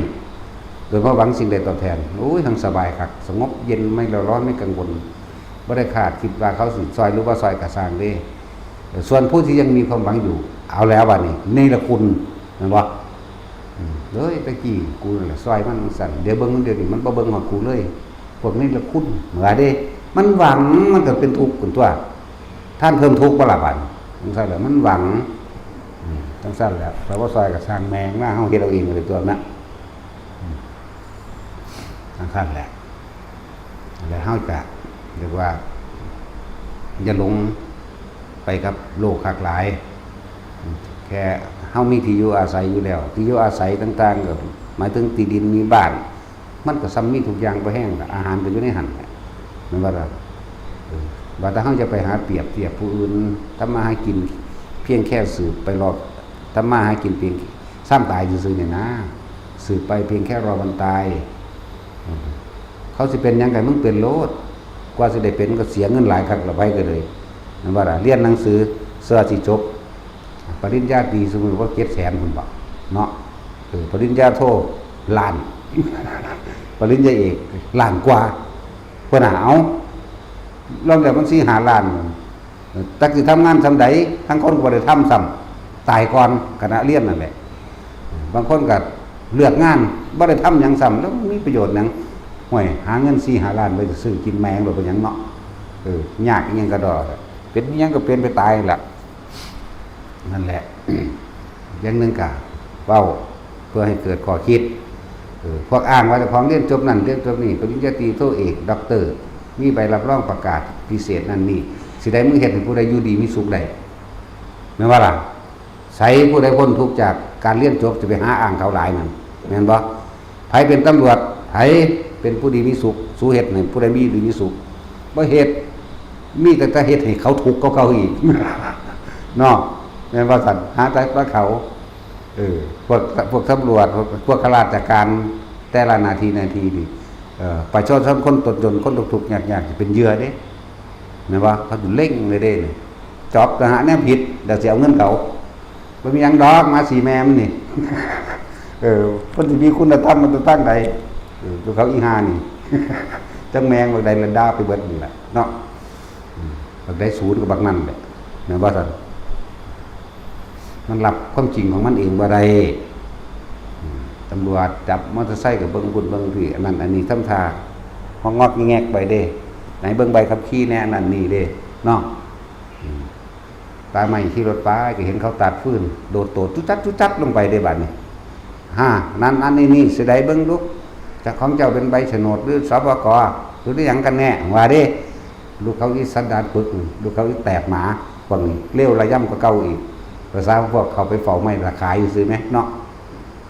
โดยบ่หวังสิ่งใดตอบแทน โอ้ย ทั้งสบายคัก สงบเย็น ไม่เร่าร้อน ไม่กังวล บ่ได้คาดคิดว่าเขาสิซอยหรือบ่ซอยกะซ่างเด้ ส่วนผู้ที่ยังมีความหวังอยู่ เอาแล้วบัดนี้ เนรคุณ แม่นบ่ อืม เอ้ย ตะกี้กูนั่นแหละซอยมันจั่งซั่น เดี๋ยวเบิ่ง เดี๋ยวนี้มันบ่เบิ่งฮอดกูเลย พวกเนรคุณ ว่าเด้ มันหวัง มันก็เป็นทุกข์พุ้นตั๊ว ทานเพิ่มทุกข์บ่ล่ะบัดนี้ จั่งซั่นแหละ มันหวัง อืม จั่งซั่นแหละ ถ้าบ่ซอยก็ซ่างแม่งนะ เฮาเฮ็ดเอาเองเลยตั๊วนะ อืม จั่งซั่นแหละ แล้วเฮาก็เรียกว่า อย่าหลงไปกับโลกคักหลาย แค่เฮามีที่อยู่อาศัยอยู่แล้ว ที่อยู่อาศัยต่างๆ ก็หมายถึงที่ดินมีบ้าน มันก็ส่ำมีทุกอย่างพอแฮงล่ะ อาหารก็อยู่ในหั่นแหละ แม่นบ่ล่ะ เออ ว่าแต่เฮาจะไปหาเปรียบเทียบผู้อื่น ทำมาหากินเพียงแค่สืบไปรอบ ทำมาหากินเพียง ซ้ำตายซื่อๆ นี่นะ สืบไปเพียงแค่รอวันตาย อืม เขาสิเป็นหยังไงมึงเป็นโลด กว่าสิได้เป็นก็เสียเงินหลายคักละ ไผก็เลย แม่นบ่ล่ะ เรียนหนังสือ เสื้อสิจบ ปริญญาตรีสมมุติว่าเจ็ดแสนพุ้นบ่ เนาะ เออ ปริญญาโท ล้าน ปริญญาเอก ล้านกว่า พุ้นน่ะ เอ้า รวมแล้วมันสี่ห้าล้าน จักสิทำงานส่ำใด ลางคนก็บ่ได้ทำซ้ำ ตายก่อนขณะเรียนนั่นแหละ บางคนก็เลือกงาน บ่ได้ทำหยังซ้ำ แล้วมีประโยชน์หยัง ห้วย หาเงินสี่ห้าล้านไปซื้อกินแม่งโลดเป็นหยังเนาะ เออ ยากอิหยังกะดอ เป็นอิหยังก็เป็นไปตายล่ะ นั่นแหละ อย่างหนึ่งก็เว้าเพื่อให้เกิดข้อคิด เออ พวกอ้างว่าเจ้าของเรียนจบนั่นเรียนจบนี่ ปริญญาตรี โท เอก ด็อกเตอร์ มีใบรับรองประกาศพิเศษนั่นนี่ สิได้มึงเฮ็ดให้ผู้ใดอยู่ดีมีสุขได้ แม่นบ่ล่ะ ไสผู้ใดพ้นทุกข์จากการเรียนจบ จะไปหาอ้างเขาหลายนั่น แม่นบ่ ไผเป็นตำรวจ ไผเป็นผู้ดีมีสุข สูเฮ็ดให้ผู้ใดมีดีมีสุข บ่เฮ็ด มีแต่จะเฮ็ดให้เขาทุกข์กว่าเก่าอีก เนาะ แม่นบ่ซั่น หาแต่ว่าเขา เออ พวก พวกตำรวจ พวก พวกข้าราชการ แต่ละหน้าที่ หน้าที่นี่ เอ่อ ประชาชนคนตนจน คนทุกข์ยากๆ สิเป็นเหยื่อเด้ แม่นบ่ เขาสิเล็งเลยเด้นี่ จอบก็หาแนวผิด แล้วสิเอาเงินเขา บ่มีหยังดอก หมาสี่แม่มันนี่ เออ เพิ่นสิมีคุณธรรมมันจะตั้งใด เออ ตัวเขาอีห่านี่ จักแม่งบักใดละด่าไปเบิดนี่แหละเนาะ อืม บักใดศูนย์ก็บักนั่นแหละ แม่นบ่ซั่น มันรับความจริงของมันเองบ่ได้ อืม ตำรวจจับมอเตอร์ไซค์ก็เบิ่งพุ้นเบิ่งพี้ อันนั้นอันนี้ทำท่า งอกๆ แงกๆ ไปเด้ ไหนเบิ่งใบขับขี่แหน่ อันนั้นนี่เด้ เนาะ อืม ป่าไม้ ขี่รถไปก็เห็นเขาตัดฟืน โดดโตดจุดจัดจุดจัดลงไปเด้บัดนี้ ฮ่า นั่นอันนี้นี่ สิได้เบิ่งลูก เจ้าของเจ้าเป็นใบโฉนดหรือ สปก หรือหยังกันแน่ ว่าเด้ ลูกเขาอีสันดานปึก ลูกเขาอีแตกหมา พวกนี้ เลวระยำกว่าเก่าอีก ภาษาพวกเขาไปเฝ้าไม้ตะขายอยู่ซื่อไหมเนาะ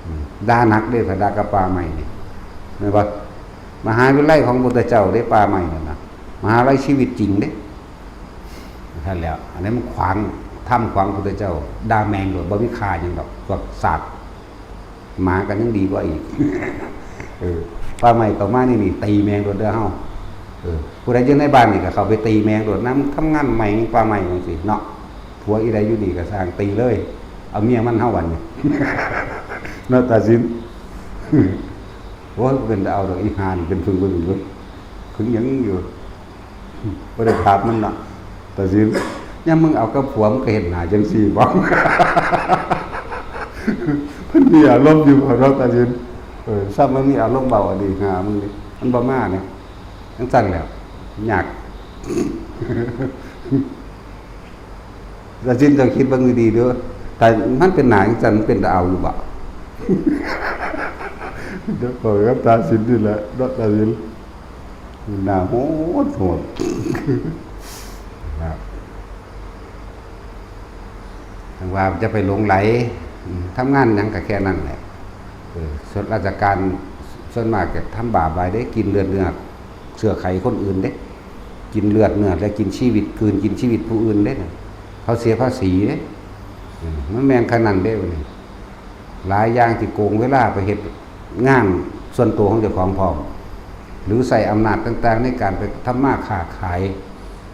อืม ด่าหนักเด้ ถ้าด่ากับป่าไม้นี่ แม่นบ่ มหาวิทยาลัยของพุทธเจ้าเด้ ป่าไม้นั่นน่ะ มหาวิทยาลัยชีวิตจริงเด้ นั่นแหละ อันนี้มันขวาง ธรรมขวางพุทธเจ้า ด่าแม่งโลด บ่มีค่าหยังดอก พวกสัตว์ หมากันยังดีกว่าอีก เออ ป่าไม้เข้ามานี่นี่ ตีแม่งโลดเด้อเฮา เออ ผู้ใดอยู่ในบ้านนี่ก็เข้าไปตีแม่งโลด นำทำงานแม่งป่าไม้จั่งซี้เนาะ ผัวอีใดอยู่นี่ก็ซ่างตีเลย เอาเมียมันเฮาบัดนี้ เนาะ ตาสิน โอ้ย เป็นตาเอาดอก อีห่านี่เป็นผึ้งไปผึ้งเว้ย ผึ้งหยังอยู่ บ่ได้ถามมันเนาะ ตาสิน ยามมึงเอากับผัวมึงก็เฮ็ดหน้าจั่งซี้บ่ มันมีอารมณ์อยู่บ่เนาะ ตาสิน เออ ซ้ำมันมีอารมณ์เบาอะดี หามึงนี่ มันบ่มาเนี่ย จั่งซั่นแหละ ยาก ตาสิน เจ้าคิดเบิ่งดีๆเด้อ แต่มันเป็นหน้าจั่งซั่น มันเป็นตาเอาอยู่บ่ เดี๋ยวข้อยกับตาสินนี่แหละเนาะ ตาสิน หน้าโหดโหด ครับ จั่งว่าจะไปหลงใหล ทำงานหยังก็แค่นั้นแหละ เออ ส่วนราชการส่วนมากจะทำบาปหลายเด้ กินเลือดเนื้อเชื้อไขคนอื่นเด้ กินเลือดเนื้อและกินชีวิต กลืนกินชีวิตผู้อื่นเด้ เขาเสียภาษีเด้ เออ มันแม่นขนาดนั้นเด้ หลายอย่างที่โกงเวลาไปเฮ็ดงานส่วนตัวของเจ้าของพร้อม หรือใช้อำนาจต่างๆในการไปทำมาค้าขาย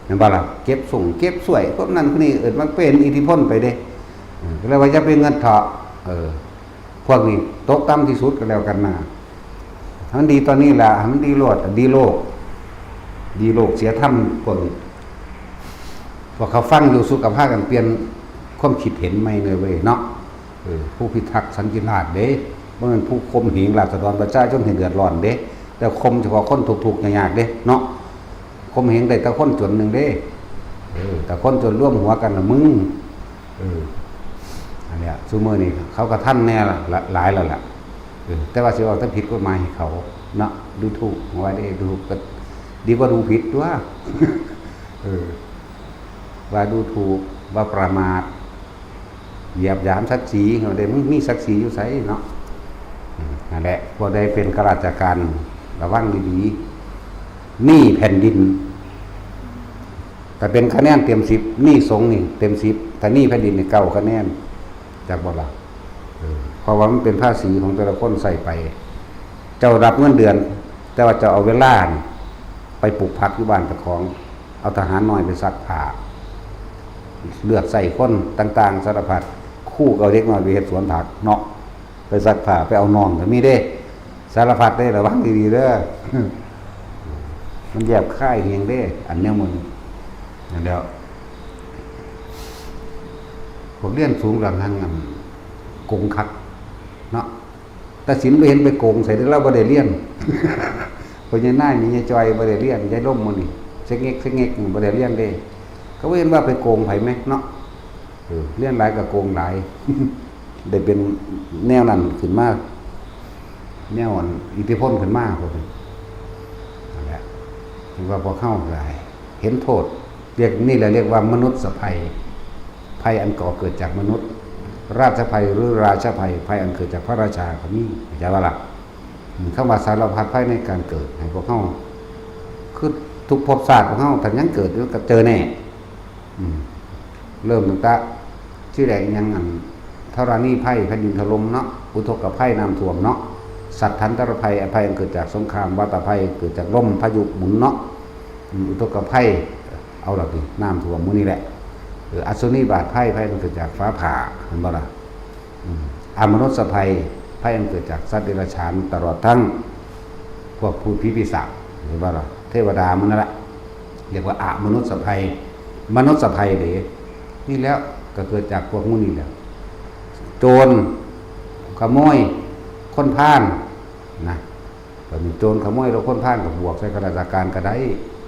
แม่นบ่ล่ะ เก็บส่งเก็บสวย พวกนั้นพวกนี้ เอิ้นว่าเป็นอิทธิพลไปเด้ เออ ก็เลยว่าอย่าไปเงินเถาะ เออ พวกนี้ตกต่ำที่สุดก็แล้วกันนะ มันดีตอนนี้ล่ะ มันดีโลด ดีโลก ดีโลกเสียธรรมพวกนี้ พวกเขาฟังอยู่ สุขภาพกันเปลี่ยนความคิดเห็นใหม่เลยเว้ยเนาะ เออ ผู้พิทักษ์สันติราษฎร์เด้ บ่แม่นผู้ข่มเหงราษฎรประชาชนให้เดือดร้อนเด้ แต่ข่มเฉพาะคนทุกข์ๆยากๆเด้เนาะ ข่มเหงได้แต่คนจนหนึ่งเด้ เออ แต่คนจนร่วมหัวกันน่ะมึง เออ อันเนี้ย ซุมื้อนี้เขาก็ทันแน่ละ หลายแล้วล่ะ เออ แต่ว่าสิเอาแต่ผิดกฎหมายให้เขาเนาะ ดูถูกว่าได้ ดูถูกก็ดีกว่าดูผิดตัว เออ ว่าดูถูก ว่าประมาท เหยียดหยามศักดิ์ศรี เขาได้ มึงมีศักดิ์ศรีอยู่ไสเนาะ อืม นั่นแหละ พวกใดเป็นข้าราชการ ระวังดีๆ หนี้แผ่นดิน ถ้าเป็นคะแนนเต็มสิบ หนี้สงฆ์นี่เต็มสิบ ถ้าหนี้แผ่นดินนี่เก้าคะแนน จักบ่ล่ะ เออ เพราะว่ามันเป็นภาษีของแต่ละคนใส่ไป เจ้ารับเงินเดือน แต่ว่าเจ้าเอาเวลานี่ไปปลูกผักอยู่บ้านเจ้าของ เอาทหารน้อยไปซักผ้า เลือกใช้คนต่างๆ สารพัด ครูก็เอาเด็กน้อยไปเฮ็ดสวนผักเนาะ ไปซักผ้า ไปเอาน้องก็มีเด้ สารพัดเด้ ระวังดีๆเด้อ มันแยบคายแฮงเด้ อันแนวมื้อนี้ นั่นแหล้ว พวกเรียนสูงหลังหังอันโกงคักเนาะ แต่สินบ่เห็นไปโกงใส่เด้อ ลาวบ่ได้เรียน พ่อใหญ่นาย แม่ใหญ่จอยบ่ได้เรียน ยายลมหมู่นี่ เซ็กเง็ก เซ็กเง็ก บ่ได้เรียนเด้ เขาบ่เห็นว่าไปโกงไผแหมเนาะ เออ เรียนหลายก็โกงหลาย ได้เป็นแนวนั้นขึ้นมา แนวอันอิทธิพลขึ้นมาพวกนี้ นั่นแหละ ถือว่าพวกเฮาหลาย เห็นโทษ เรียก นี่แหละเรียกว่ามนุษย์ภัย ภัยอันก่อเกิดจากมนุษย์ ราชภัยหรือราชาภัย ภัยอันเกิดจากพระราชาก็มี เข้าใจบ่ล่ะ อืม คำว่าสารพัดภัยในการเกิด ให้พวกเฮา คือทุกภพชาติพวกเฮา ถ้ายังเกิดอยู่ก็เจอแน่ อืม เริ่มตั้งแต่ที่แรกยังอัน ธรณีภัย แผ่นดินถล่มเนาะ อุทกภัย น้ำท่วมเนาะ สัตว์ทันตรภัย ภัยอันเกิดจากสงคราม วาตภัย เกิดจากลมพายุหมุนเนาะ อืม อุทกภัย เอาละติ น้ำท่วมหมู่นี้แหละ เออ อัศนีบาตภัย ภัยอันเกิดจากฟ้าผ่า เห็นบ่ล่ะ อืม อมนุษย์ภัย ภัยอันเกิดจากสัตว์เดรัจฉาน ตลอดทั้งพวกพูดผีปีศาจ เห็นบ่ล่ะ เทวดาหมู่นั่นแหละ เรียกว่าอมนุษย์ภัย มนุษย์ภัยเด้ นี่แหละ ก็เกิดจากพวกหมู่นี้แหละ โจร ขโมย คนพาล นะ ก็มีโจรขโมยแล้วคนพาลก็บวกใส่ข้าราชการก็ได้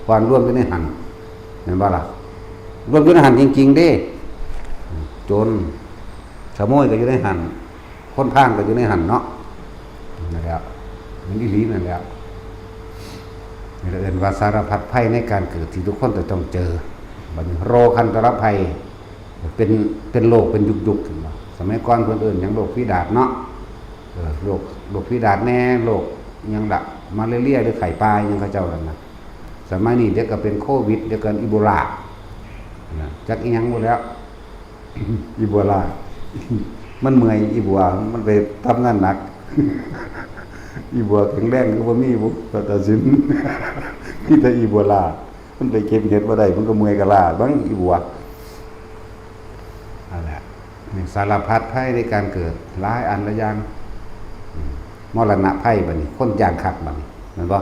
เพราะรวมอยู่ในหั่น เห็นบ่ล่ะ รวมอยู่ในหั่นจริงๆเด้ โจรขโมยก็อยู่ในหั่น คนพาลก็อยู่ในหั่นเนาะ นั่นแหละ มันอีหลีนั่นแหละ นี่แหละเอิ้นว่าสารพัดภัยในการเกิดที่ทุกคนจะต้องเจอ บัดนี้โรคันตรภัย เป็น เป็นโรคเป็นยุคๆขึ้นมา สมัยก่อนเพิ่นเอิ้นหยังโรคฝีดาษเนาะ เออ โรค โรคฝีดาษแน่ โรคหยังล่ะ มาลาเรียหรือไข้ป่าหยังเขาเจ้านั่นน่ะ สมัยนี้เดี๋ยวก็เป็นโควิด เดี๋ยวก็อีโบลา นะ จักอีหยังหมดแล้ว อีโบลา มันเมื่อยอีบัว มันไปทำงานหนัก อีบัวแข็งแรงก็บ่มีบุ ตัดสิน มีแต่อีโบลา มันไปเก็บเห็ดบ่ได้ มันก็เมื่อยกะล้าบ้างอีบัว นั่นแหละ นี่สารพัดภัยในการเกิด หลายอันหลายอย่าง อืม มรณะภัยบัดนี้ คนย่านคักบัดนี้ แม่นบ่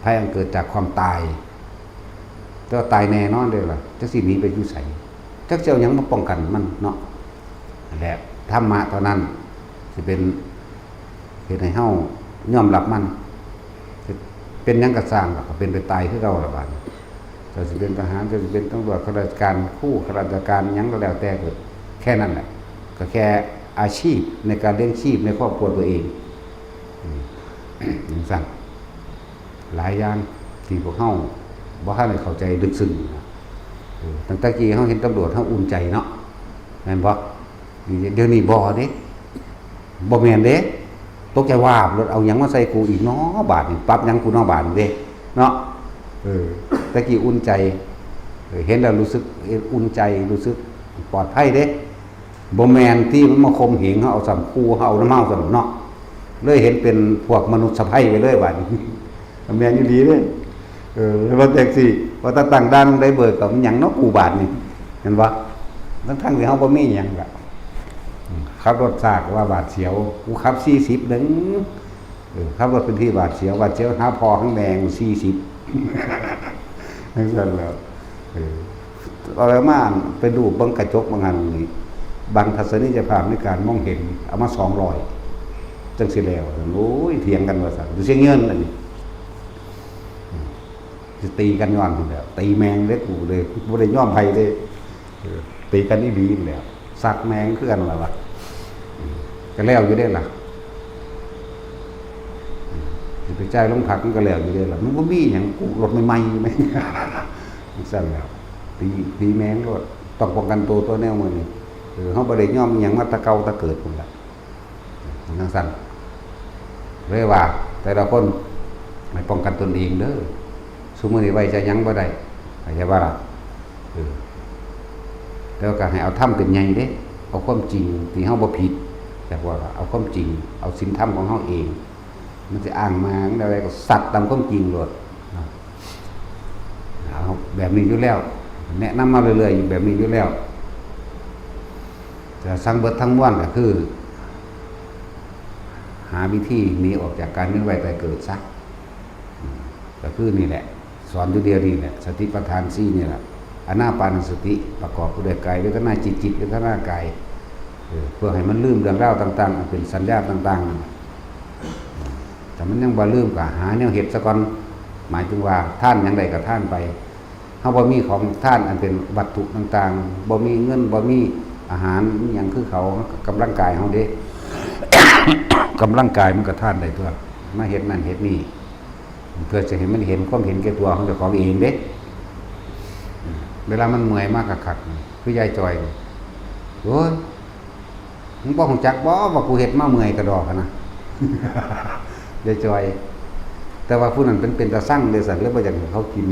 ภัยอันเกิดจากความตาย แต่ว่าตายแน่นอนเด้อล่ะ จักสิหนีไปอยู่ไส จักสิเอาหยังมาป้องกันมันเนาะ นั่นแหละ ธรรมะเท่านั้น สิเป็น เฮ็ดให้เฮายอมรับมัน เป็นหยังก็ซ่างล่ะ ก็เป็นไปตายคือเก่าล่ะบาดนี้ เจ้าสิเป็นทหาร เจ้าสิเป็นตำรวจ ข้าราชการ ครู ข้าราชการ หยังก็แล้วแต่ ก็แค่นั้นแหละ ก็แค่อาชีพในการเลี้ยงชีพในครอบครัวตัวเอง อืม จั่งซั้น หลายอย่างที่พวกเฮาบ่ทันได้เข้าใจลึกซึ้งนะ เออ ตั้งแต่กี้เฮาเห็นตำรวจเฮาอุ่นใจเนาะ แม่นบ่? เดี๋ยวนี้บ่เด้ บ่แม่นเด้ ตกใจวาบ รถเอาหยังมาใส่กูอีกเนาะ บาดนี้ ปรับหยังกูเนาะ บาดนี้เด้ เนาะ เออ แต่กี้อุ่นใจ เออ เห็นแล้วรู้สึกอุ่นใจ รู้สึกปลอดภัยเด้ บ่แม่นที่มันมาข่มเหงเฮา เอาซ้ำ คู่เฮา เอานำเฮาซ้ำเนาะ เลยเห็นเป็นพวกมนุษย์สะใภ้ไปเลย บาดนี้ แม่นอีหลีเด้ เออ ว่าแท็กซี่ ว่าแต่ตั้งด่านได้เบิกกับมันหยังเนาะ กู บาดนี้ เห็นบ่ ทั้งๆที่เฮาบ่มีหยังล่ะ อืม ขับรถซากว่าหวาดเสียว กูขับสี่สิบหนึ่ง เออ ขับรถเป็นที่หวาดเสียว หวาดเสียวหาพ่อหาแม่ สี่สิบ จั่งซั้นแหล้ว เออ เอาแล้วมาไปดูเบิ่งกระจกบางอันนี่ บางทัศนียภาพในการมองเห็น เอามาสองร้อย จั่งซี้แล้ว โอ้ย เถียงกันว่าซั่น อยู่เชียงยืนอันนี้ อืม สิตีกันย้อนพู้นแหล้ว ตีแม่งเด้อ กูเลย บ่ได้ยอมไผเด้อ เออ ตีกันอีหลีพู้นแหล้ว ซักแม่งคือกันล่ะวะ อืม ก็แล้วอยู่เด้ล่ะ อืม สิไปจ่ายโรงพักมันก็แล้วอยู่เด้ล่ะ มันบ่มีหยัง กูรถใหม่ๆ แม่ง จั่งซั้นแหล้ว ตี ตีแม่งโลด ต้องป้องกันตัว ตัวแนวมื้อนี้ เออ เฮาบ่ได้ยอมอิหยังมาแต่เก่าแต่เกิดพู้นล่ะ จั่งซั้น เลยว่าแต่ละคนให้ป้องกันตนเองเด้อ ซุมื้อนี้ไว้ใจหยังบ่ได้ เข้าใจบ่ล่ะ เออ แต่ว่าก็ให้เอาธรรมเป็นใหญ่เด้ เอาความจริงที่เฮาบ่ผิด จั่งว่าล่ะ เอาความจริง เอาศีลธรรมของเฮาเอง มันสิอ้างมาจั่งใดก็สัตย์ตามความจริงโลด เอาแบบนี้อยู่แล้ว แนะนำมาเรื่อยๆ อยู่แบบนี้อยู่แล้ว แต่ทั้งเบิดทั้งมวลก็คือ หาวิธีหนีออกจากการเวียนว่ายตายเกิดซะ อืม ก็คือนี่แหละ สอนอยู่เดียวนี่แหละ สติปัฏฐานสี่นี่แหละ อานาปานสติประกอบด้วยกายเวทนาจิต จิตเวทนากาย เออ เพื่อให้มันลืมเรื่องราวต่างๆ อันเป็นสัญญาต่างๆ นั่นแหละ อืม ถ้ามันยังบ่ลืมก็หาแนวเฮ็ดซะก่อน หมายถึงว่าทานหยังใดก็ทานไป เฮาบ่มีของทานอันเป็นวัตถุต่างๆ บ่มีเงิน บ่มีอาหาร มีหยังคือเขา กำลังกายเฮาเด้ กำลังกายมันก็ทานได้ตั๊ว มาเฮ็ดนั่นเฮ็ดนี่ เพื่อจะให้มันเห็นความเห็นแก่ตัวของเจ้าของเองเด้ เวลามันเมื่อยมากคักๆ คือยายจอยนี่ โอ้ย มึงบ่ฮู้จักบ่ว่ากูเฮ็ดมาเมื่อยกะดอกหั้นนะ ยายจอย แต่ว่าผู้นั้นเป็น เป็นตาซังเด้อสัน เลยบ่อยากให้เขากิน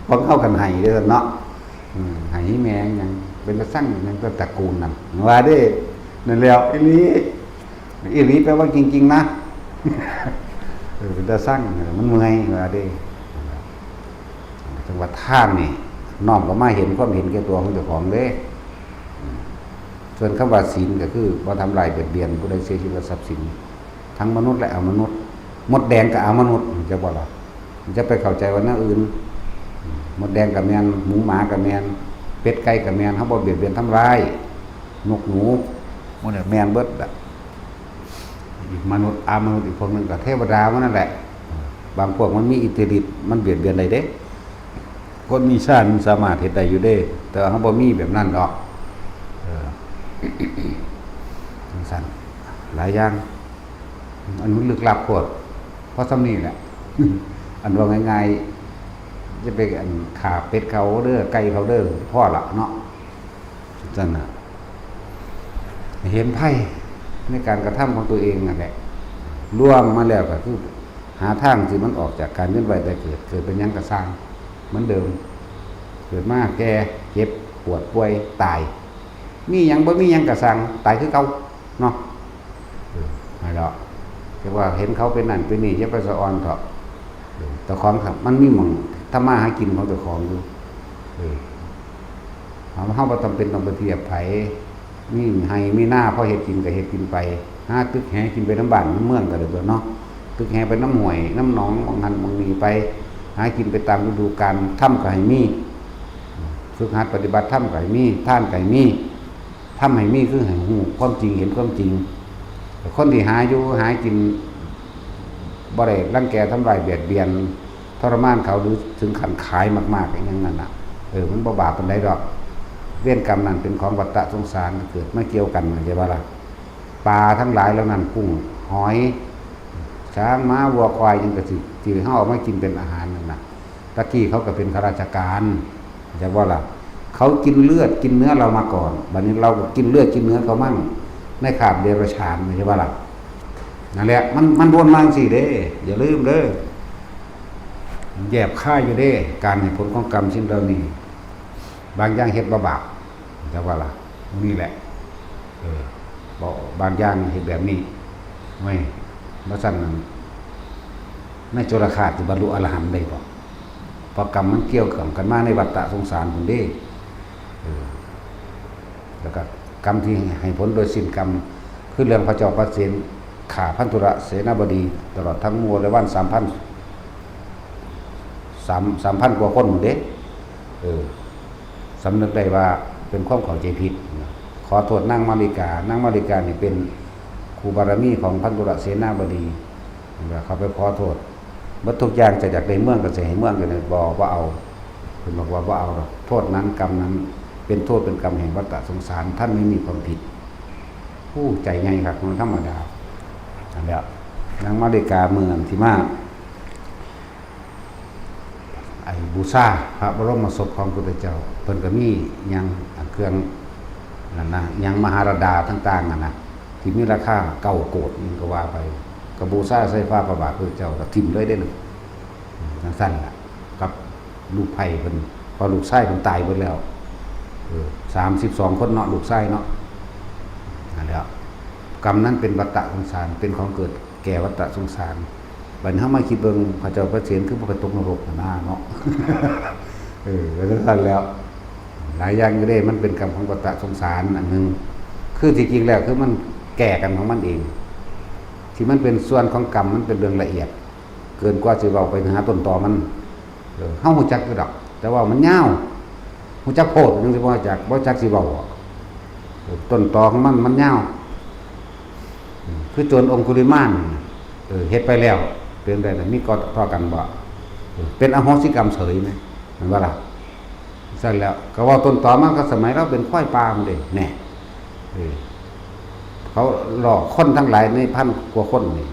ของเขาคันให้เด้อสันเนาะ อืม ให้แม่งหยัง เป็นตาซังหยัง ตระกูลนั่น ว่าเด้ นั่นแหล้ว อีหลี อีหลีแปลว่าจริงๆ นะ เออ เป็นตาซัง มันเมื่อย ว่าเด้ จั่งว่าทานนี่ น้อมเข้ามาเห็นความเห็นแก่ตัวของเจ้าของเด้ อืม ส่วนคำว่าศีลก็คือบ่ทำลายเบียดเบียนผู้ใดเสียชีวิตและทรัพย์สิน ทั้งมนุษย์และอมนุษย์ มดแดงกับอมนุษย์ จะบ่ล่ะ จะไปเข้าใจว่าแนวอื่น มดแดงก็แม่น หมูหมาก็แม่น เป็ดไก่ก็แม่น เฮาบ่เบียดเบียนทำร้าย นกหนู หมู่นี้แม่นเบิดล่ะ อีกมนุษย์ อมนุษย์อีกพวกหนึ่งก็เทวดามันนั่นแหละ บางพวกมันมีอิทธิฤทธิ์ มันเบียดเบียนได้เด้ คนมีฌานมันสามารถเฮ็ดได้อยู่เด้ แต่ว่าเฮาบ่มีแบบนั้นดอก เออ จั่งซั้น หลายอย่าง อันมันลึกลับโพด เพราะส่ำนี้แหละ อันว่าง่ายๆ จะไปอันฆ่าเป็ดเขาเด้อ ไก่เขาเด้อ พอละเนาะ จั่งซั้นน่ะ เห็นภัยในการกระทำของตัวเองนั่นแหละ รวมมาแล้วก็คือหาทางที่มันออกจากการเวียนว่ายตายเกิด เกิดเป็นหยังก็ซ่าง เหมือนเดิม เกิดมาแก่ เจ็บ ปวด ป่วย ตาย มีหยังบ่มีหยังก็ซ่าง ตายคือเก่า เนาะ เออ นั่นแหละ แต่ว่าเห็นเขาเป็นนั่นเป็นนี่ อย่าไปสะออนเถาะ เออ เจ้าของครับ มันมีหม่องทำมาหากินของเจ้าของอยู่ เออ เฮา เฮาบ่จำเป็นต้องไปเทียบไผ มีไฮ่มีนาพอเฮ็ดกินก็เฮ็ดกินไป หาตึกแหกินไปนำบ้านนำเมืองก็ได้ตั๊วเนาะ ตึกแหไปนำห้วยนำหนอง หม่องหั่นหม่องนี่ไป หากินไปตามฤดูกาล ธรรมก็ให้มี ฝึกหัดปฏิบัติธรรมก็ให้มี ทานก็ให้มี ทำให้มีคือให้ฮู้ความจริง เห็นความจริง คนที่หาอยู่หากิน บ่ได้รังแกทำร้ายเบียดเบียน ทรมานเขาหรือถึงขั้นขายมากๆ อย่างนั้นน่ะ เออ มันบ่บาปปานใดดอก เวรกรรมนั่นเป็นของวัฏฏะสงสาร เกิดมาเกี่ยวกัน เข้าใจบ่ล่ะ ปลาทั้งหลายเหล่านั้น กุ้ง หอย ช้าง ม้า วัว ควาย หยังก็สิ ที่เฮาเอามากินเป็นอาหารนั่นน่ะ ตะกี้เขาก็เป็นข้าราชการ เข้าใจบ่ล่ะ ข เขากินเลือดกินเนื้อเรามาก่อน บัดนี้เราก็กินเลือดกินเนื้อเขามั่ง ในขาบเดรัจฉาน ไม่ใช่ว่าล่ะ นั่นแหละ มัน มันวนมาจังซี้เด้ อย่าลืมเด้อ แยบคายอยู่เด้ การให้ผลของกรรมสิ่งเหล่านี้ บางอย่างเฮ็ดบ่บาป จักว่าล่ะ นี่แหละ เออ บ่ บางอย่างเฮ็ดแบบนี้ เว้ย บ่ซั้นนั่น ในจุลฆาตสิบรรลุอรหันต์ได้บ่ เพราะกรรมมันเกี่ยวข้องกันมาในวัฏฏะสงสารพุ้นเด้ เออ แล้วก็กรรมที่ให้ผลโดยสิ้นกรรม คือเรื่องพระเจ้าปเสนฆ่าพันธุรเสนาบดี ตลอดทั้งหมู่บริวารสามพัน สาม สามพันกว่าคนพุ้นเด้ เออ สำนึกได้ว่าเป็นความเข้าใจผิด ขอโทษนางมาริกา นางมาริกานี่เป็นคู่บารมีของพันธุรเสนาบดี แล้วเขาไปขอโทษ เบิดทุกอย่าง จะอยากได้เมืองก็สิให้เมืองอยู่นี่ บ่ บ่เอา เพิ่นบอกว่าบ่เอาดอก โทษนั้นกรรมนั้นเป็นโทษเป็นกรรมแห่งวัฏฏะสงสาร ท่านไม่มีความผิด ผู้ใจใหญ่คัก มันธรรมดา นั่นแหละ นางมาริกาเมืองที่มา ไอ้บูชาพระบรมศพของพุทธเจ้า เพิ่นก็มีหยัง อันเครื่องนั่นนะ หยังมหาราดาต่างๆนั่นนะ ที่มีราคาเก้าโกดนี่ก็ว่าไป ก็บูชาใส่ฝ่าพระบาทพุทธเจ้า ก็ถิ่มเลยเด้อ จังซั่นล่ะ กับลูกไผ่เพิ่น เพราะลูกชายเพิ่นตายเบิดแล้ว เออ สามสิบสองคนเนาะ ลูกชายเนาะ นั่นแหละ กรรมนั้นเป็นวัฏฏะสงสาร เป็นของเกิดแก่วัฏฏะสงสาร บัดนี้เฮามาคิดเบิ่ง พระเจ้าปเสนคือบ่ไปตกนรกหั่นนาเนาะ เออ ก็จังซั่นแล้ว หลายอย่างอยู่เด้ มันเป็นกรรมของวัฏฏะสงสารอันหนึ่ง คือที่จริงแล้วคือมันแก่กันของมันเอง ที่มันเป็นส่วนของกรรม มันเป็นเรื่องละเอียด เกินกว่าสิเว้าไปหาต้นตอมัน เออ เฮาฮู้จักอยู่ดอก แต่ว่ามันยาว ฮู้จักโพด จังสิบ่จัก บ่จักสิเว้า เออ ต้นตอของมัน มันยาว อืม คือโจรองคุลิมาน เออ เฮ็ดไปแล้ว เป็นได๋ล่ะ มีกอดต่อกันบ่ เออ เป็นอโหสิกรรมเฉยไหม แม่นบ่ล่ะ ซั่นแล้ว ก็เว้าต้นตอมันก็สมัยลาวเป็นควายป่าพุ้นเด้ แน่ เออ เขาหลอกคนทั้งหลายในพันกว่าคนนี่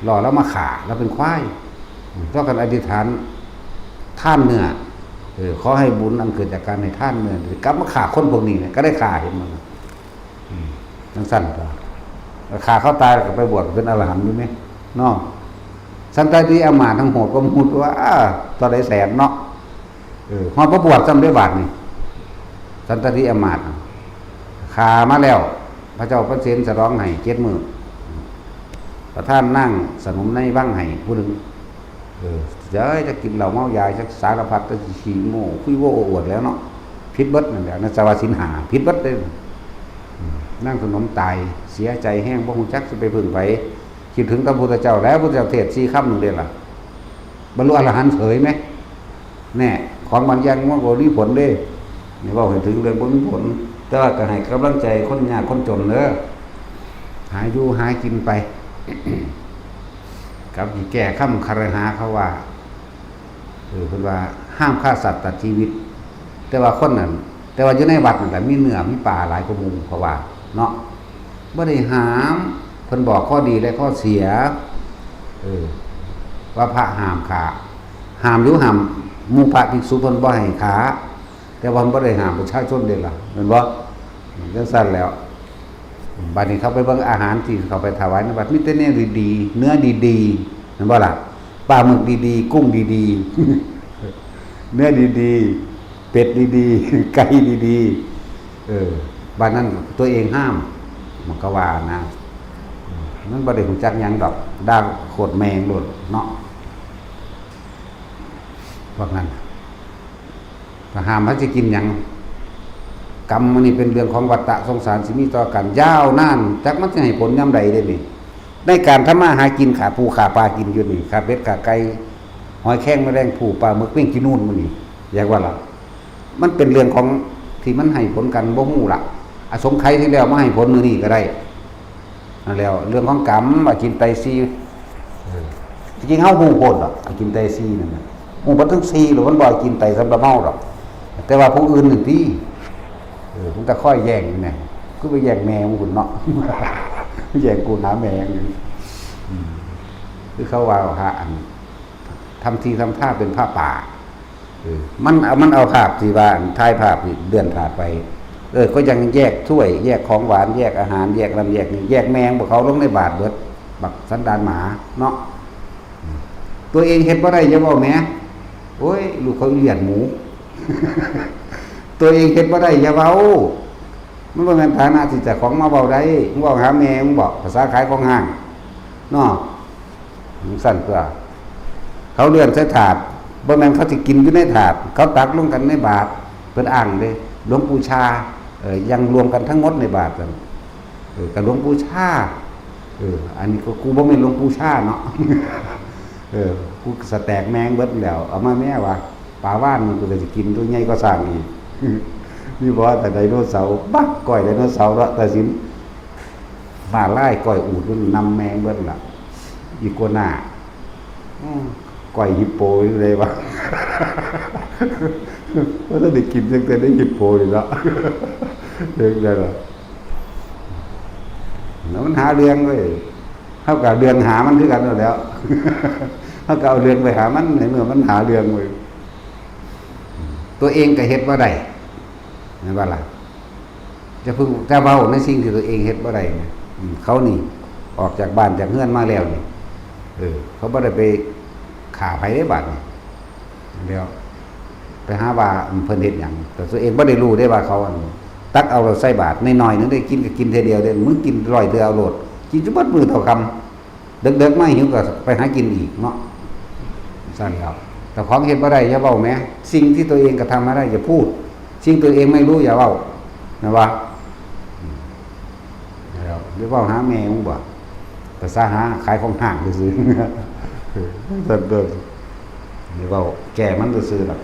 หลอกลาวมาฆ่า ลาวเป็นควาย อืม ต่อกันอธิษฐานทานเนื้อ เออ ขอให้บุญอันเกิดจากการให้ทานเนื้อกลับมาฆ่าคนพวกนี้เนี่ย ก็ได้ฆ่า เห็นบ่ อืม จังซั่นตั๊ว ฆ่าเขาตายแล้วก็ไปบวชเป็นอรหันต์อยู่แหม เนาะ สันตติอำมาตย์ทั้งโหดกว่าหมู่ตั๊ว เท่าใดแสนเนาะ เออ ฮอดบ่บวชซ้ำเด้บาดนี่ สันตติอำมาตย์ ฆ่ามาแล้ว พระเจ้าปเสนฉลองให้เจ็ดมื้อ ประทานนางสนมในวังให้ผู้หนึ่ง เออ เจ้ย จะกินเหล้าเมายา จะสารพัด จะขี้โม้ คุยโว้อวดแล้วเนาะ ผิดเบิดนั่นแหละ นั่นจะว่าศีลห้า ผิดเบิดเด้ อืม นางสนมตาย เสียใจแฮง บ่ฮู้จักสิไปพึ่งไผ คิดถึงแต่พุทธเจ้า แล้วพุทธเจ้าเทศน์สี่คำหนึ่งเด้ล่ะ บรรลุอรหันต์เฉยไหม แน่ ของบางอย่างมันบ่มีผลเด้ นี่เว้าให้ถึงเรื่องบ่มีผล แต่ว่าก็ให้กำลังใจคนยากคนจนเด้อ หาอยู่หากินไป กับสิแก้คำคารหาเขาว่า เออ เพิ่นว่าห้ามฆ่าสัตว์ตัดชีวิต แต่ว่าคนนั้น แต่ว่าอยู่ในวัดนั่นแหละมีเนื้อมีปลาหลายกว่าหมู่ เพราะว่า เนาะ บ่ได้ห้าม เพิ่นบอกข้อดีและข้อเสีย เออ ว่าพระห้ามฆ่า ห้ามอยู่ห้าม หมู่พระภิกษุเพิ่นบ่ให้ฆ่า แต่ว่าเพิ่นบ่ได้ห้ามประชาชนเด้ล่ะ แม่นบ่ จังซั่นแล้ว บัดนี้เขาไปเบิ่งอาหารที่เขาไปถวายในวัด มีแต่แนวดีๆ เนื้อดีๆ แม่นบ่ล่ะ ปลาหมึกดีๆ กุ้งดีๆ เนื้อดีๆ เป็ดดีๆ ไก่ดีๆ เออ บัดนั้นตัวเองห้าม มันก็ว่านะ มันบ่ได้ฮู้จักหยังดอก ด่าโคตรแม่งโลดเนาะ พวกนั้น ก็ห้ามว่าสิกินหยัง กรรมมันนี่เป็นเรื่องของวัฏฏะสงสาร สิมีต่อกันยาวนาน จักมันสิให้ผลยามใดเด้นี่ ในการทำมาหากิน ฆ่าปูฆ่าปลากินอยู่นี่ ฆ่าเป็ดฆ่าไก่ หอยแครงแมลงภู่ ปลาหมึก แมงจีนูนหมู่นี่ อยากว่าล่ะ มันเป็นเรื่องของที่มันให้ผลกันบ่ฮู้ล่ะ อสงไขยที่แล้วมาให้ผลมื้อนี้ก็ได้ นั่นแหล้ว เรื่องของกรรม อาจินไตยสี่ เออ จริงๆ เฮาฮู้โพดดอก อาจินไตยสี่นั่นน่ะ ฮู้เบิดทั้งสี่ แล้วมันบ่อาจินไตยสำหรับเฮาดอก แต่ว่าผู้อื่นนั่นติ เออ มันก็คอยแย่งอยู่แหม คือไปแย่งแม่ของคุณเนาะ แย่งกูหาแม่อยู่ อืม คือเขาว่าพระอัน ทำทีทำท่าเป็นผ้าป่า เออ มันเอา มันเอาภาพที่ว่าถ่ายภาพนี่เลื่อนภาพไป เออ ก็ยังแยกถ้วย แยกของหวาน แยกอาหาร แยกนั่นแยกนี่ แยกแมงพวกเขาลงในบาตรเบิด บักสันดานหมาเนาะ ตัวเองเฮ็ดบ่ได้อย่าเว้าแหม โอ้ย ลูกเขาเลียดหมู ตัวเองเฮ็ดบ่ได้อย่าเว้า มันบ่แม่นฐานะที่เจ้าของมาเว้าได้ มึงเว้าหาแม่มึงบอก ภาษาขายของห้าง เนาะ จั่งซั่นตัว เขาเลื่อนใส่ถาด บ่แม่นเขาสิกินอยู่ในถาด เขาตักลงกันในบาตร เพิ่นอ้างเด้ หลวงปู่ชา เอ่อ ยังรวมกันทั้งหมดในบาตรนั่น เออ กับหลวงปู่ชา เออ อันนี้ก็กูบ่แม่นหลวงปู่ชาเนาะ เออ กูสแต็กแมงเบิดแล้ว เอามาแม่วะ ปลาว่านมันกูก็สิกินตัวใหญ่กว่าช้างอีก มีบ่ แต่ไดโนเสาร์ บัก ก้อยไดโนเสาร์เนาะ แต่สิน มาไล่ก้อยอูฐมันนำแมงเบิดล่ะ อีกัวน่า อืม ก้อยฮิปโปอยู่เลยวะ ว่าถ้าได้กินตั้งแต่ได้ฮิปโปนี่เนาะ เรื่องใดล่ะ แล้วมันหาเรื่องเว้ย เฮาก็เรื่องหามันคือกันนั่นแหล้ว เฮาก็เอาเรื่องไปหามัน ในเมื่อมันหาเรื่องเว้ย ตัวเองก็เฮ็ดบ่ได้ แม่นบ่ล่ะ จะเพิ่ง จะเว้าในสิ่งที่ตัวเองเฮ็ดบ่ได้นะ อืม เขานี่ ออกจากบ้านจากเฮือนมาแล้วนี่ เออ เขาบ่ได้ไปฆ่าไผเด้บาดนี่ แล้ว ไปหาว่าเพิ่นเฮ็ดหยัง แต่ตัวเองบ่ได้รู้ได้ว่าเขาอัน ตักเอาแล้วใส่บาตรน้อยๆนึงได้กินก็กินเทื่อเดียวเด้ มึงกินร้อยเทื่อเอาโลด กินจนเบิดมื้อเท่าค่ำ เดิกๆมาหิวก็ไปหากินอีกเนาะ ซั่นแล้ว แต่ของเฮ็ดบ่ได้อย่าเว้าแหม สิ่งที่ตัวเองกระทำไม่ได้อย่าพูด สิ่งตัวเองไม่รู้อย่าเว้า นะวะ แล้วหรือเว้าหาแม่มึงบ่ ภาษาหาขายของห้างซื่อๆ ซั่นเด้อ หรือเว้าแก้มันซื่อๆดอก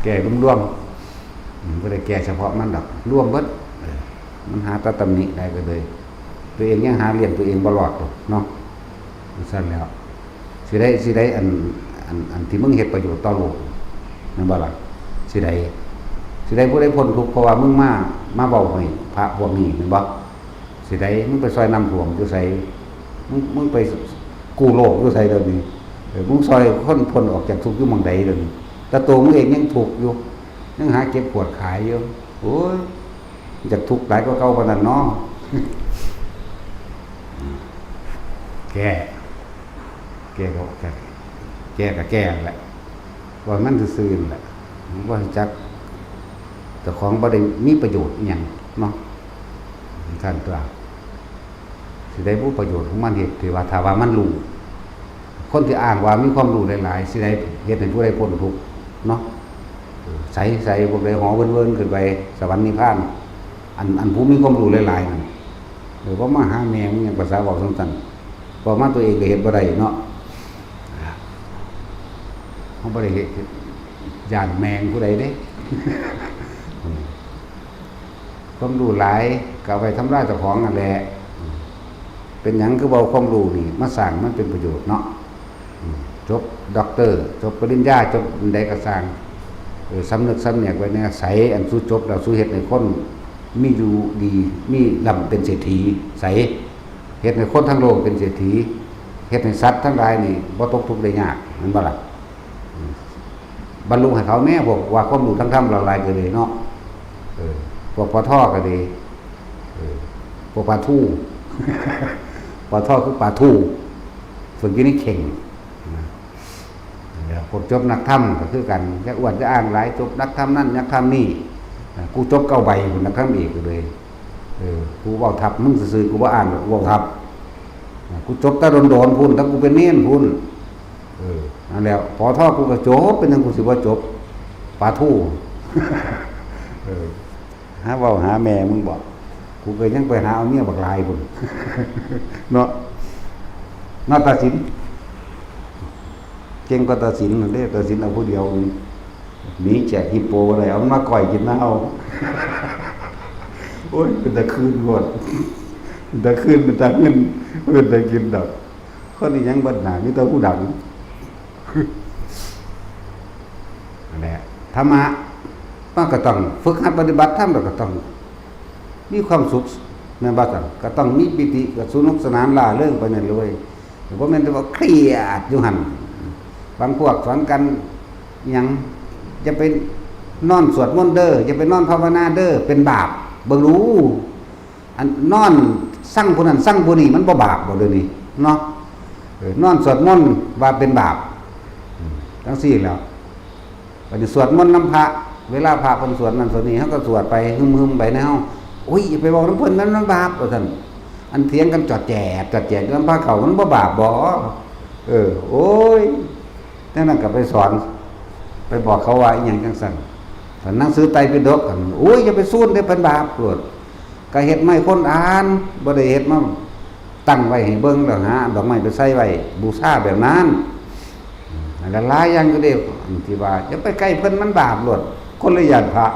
แก้รวมๆ อืม บ่ได้แก้เฉพาะมันดอก รวมเบิด เออ มันหาแต่ตำหนิได้ก็เลย ตัวเองยังหาเลี้ยงตัวเองบ่รอดดอกเนาะ ซั่นแล้ว สิได้ สิได้อัน อัน อันที่มึงเฮ็ดประโยชน์ต่อโลก แม่นบ่ล่ะ สิได้ สิได้ผู้ใดพ้นทุกข์ เพราะว่ามึงมา มาเว้าให้พระพวกนี้ แม่นบ่ สิได้ มึงไปซอยน้ำท่วมอยู่ไส มึง มึงไปกู้โลกอยู่ไสเดี๋ยวนี้ เออ มึงซอยคนพ้นออกจากทุกข์อยู่หม่องใดเดี๋ยวนี้ แต่ตัวมึงเองยังทุกข์อยู่ ยังหาเก็บขวดขายอยู่ โอ้ย อยากทุกข์หลายกว่าเก่าปานนั้นเนาะ แก้ แก้ก็แก้ แก้ก็แก้นั่นแหละ ว่ามันซื่อๆนั่นแหละ มันบ่รู้จัก เจ้าของบ่ได้มีประโยชน์อิหยังเนาะ ซั่นตัว สิได้บ่ประโยชน์ของมันเฮ็ด ที่ว่าถ้าว่ามันรู้ คนที่อ้างว่ามีความรู้หลายๆ สิได้เฮ็ดให้ผู้ใดพ้นทุกข์เนาะ เออ ใสๆ พวกใดหอเวิ้นๆ ขึ้นไปสวรรค์นิพพาน อัน อันผู้มีความรู้หลายๆนั่น เออ บ่มาหาแม่มึงหยัง ภาษาเว้าซั่นๆ เว้ามาตัวเองก็เฮ็ดบ่ได้เนาะ เฮาบ่ได้เฮ็ด ย้านแม่งผู้ใดเด้ ความรู้หลายก็เอาไว้ทำลายเจ้าของนั่นแหละ เป็นหยังคือบ่เอาความรู้นี่มาสร้างมันเป็นประโยชน์เนาะ อืม จบด็อกเตอร์ จบปริญญา จบอันใดก็ซ่าง เออ สำนึกสำเนียกไว้แหน่ ใส อันสูจบแล้วสูเฮ็ดให้คนมีอยู่ดี มีร่ำเป็นเศรษฐี ใส เฮ็ดให้คนทั้งโลกเป็นเศรษฐี เฮ็ดให้สัตว์ทั้งหลายนี่บ่ตกทุกข์ได้ยาก แม่นบ่ล่ะ อืม บรรลุให้เขาแหน่ พวกว่าความรู้ทางธรรมหลายๆก็เลยเนาะ เออ พวก ปอทอ ก็ดี เออ พวกปลาทู ปอทอ คือปลาทู ฝึกอยู่ในเข่ง นะ แล้วพวกจบนักธรรมก็คือกัน จะอวดจะอ้างหลาย จบนักธรรมนั่น นักธรรมนี่ อ่า กูจบเก้าใบพุ้น นักธรรมเอกก็เลย เออ กูเว้าทับมึงซื่อๆ กูบ่อ้างดอก กูเว้าทับ อ่า กูจบแต่โดนๆพุ้น แต่กูเป็นเณรพุ้น เออ นั่นแหละ ปอทอ กูก็จบ เป็นหยังกูสิบ่จบ ปลาทู เออ หาเว้าหาแม่มึงบ่ กูก็ยังไปหาเอาเมียบักหลายพุ้น เนาะ เนาะ ตาสิน เก่งกว่าตาสินนั่นเด้ ตาสินเอาผู้เดียวนี่ หนีแจกฮิปโปบ่ได้ เอามันมาก้อยกินนะเอา โอ้ย เป็นตาคืนโพด เป็นตาคืน เป็นตาเงิน เป็นตากินดอก คนอีหยังบัดหน้า มีแต่ผู้ดัง นั่นแหละ ธรรมะ มันก็ต้องฝึกหัดปฏิบัติธรรม แล้วก็ต้องมีความสุข แม่นบ่ซั่น ก็ต้องมีปีติ ก็สนุกสนานร่าเริงไปนั่นเลย บ่แม่นแต่ว่าเครียดอยู่หั่น บางพวกสอนกันอิหยัง อย่าไปนอนสวดมนต์เด้อ อย่าไปนอนภาวนาเด้อ เป็นบาป เบิ่งดู อันนอนซังผู้นั้นซังผู้นี้ มันบ่บาปบ่เดี๋ยวนี้เนาะ เออ นอนสวดมนต์ว่าเป็นบาป อืม จั่งซี้แหล้ว บัดนี้สวดมนต์นำพระ เวลาพระเพิ่นสวดนั่นสวดนี่ เฮาก็สวดไป ฮึมๆ ไปในเฮา "อุ๊ย อย่าไปเว้านำเพิ่น มัน มันบาป" ว่าซั่น อันเถียงกันจอดแจด จอดแจดอยู่นำพระเขา มันบ่บาปบ่ เออ โอ้ย แนวนั้นก็ไปสอน ไปบอกเขาว่าอิหยังจั่งซั่น หนังสือไตรปิฎก อัน "โอ้ย อย่าไปซูนเด้ เพิ่นบาป" โลด ก็เฮ็ดมาให้คนอ่าน บ่ได้เฮ็ดมาตั้งไว้ให้เบิ่งดอก หาดอกไม้ไปใส่ไว้บูชาแบบนั้น อืม หลายอย่างอยู่เด้ อันที่ว่า "อย่าไปใกล้เพิ่น มันบาป" โลด คนเลยย้านพระ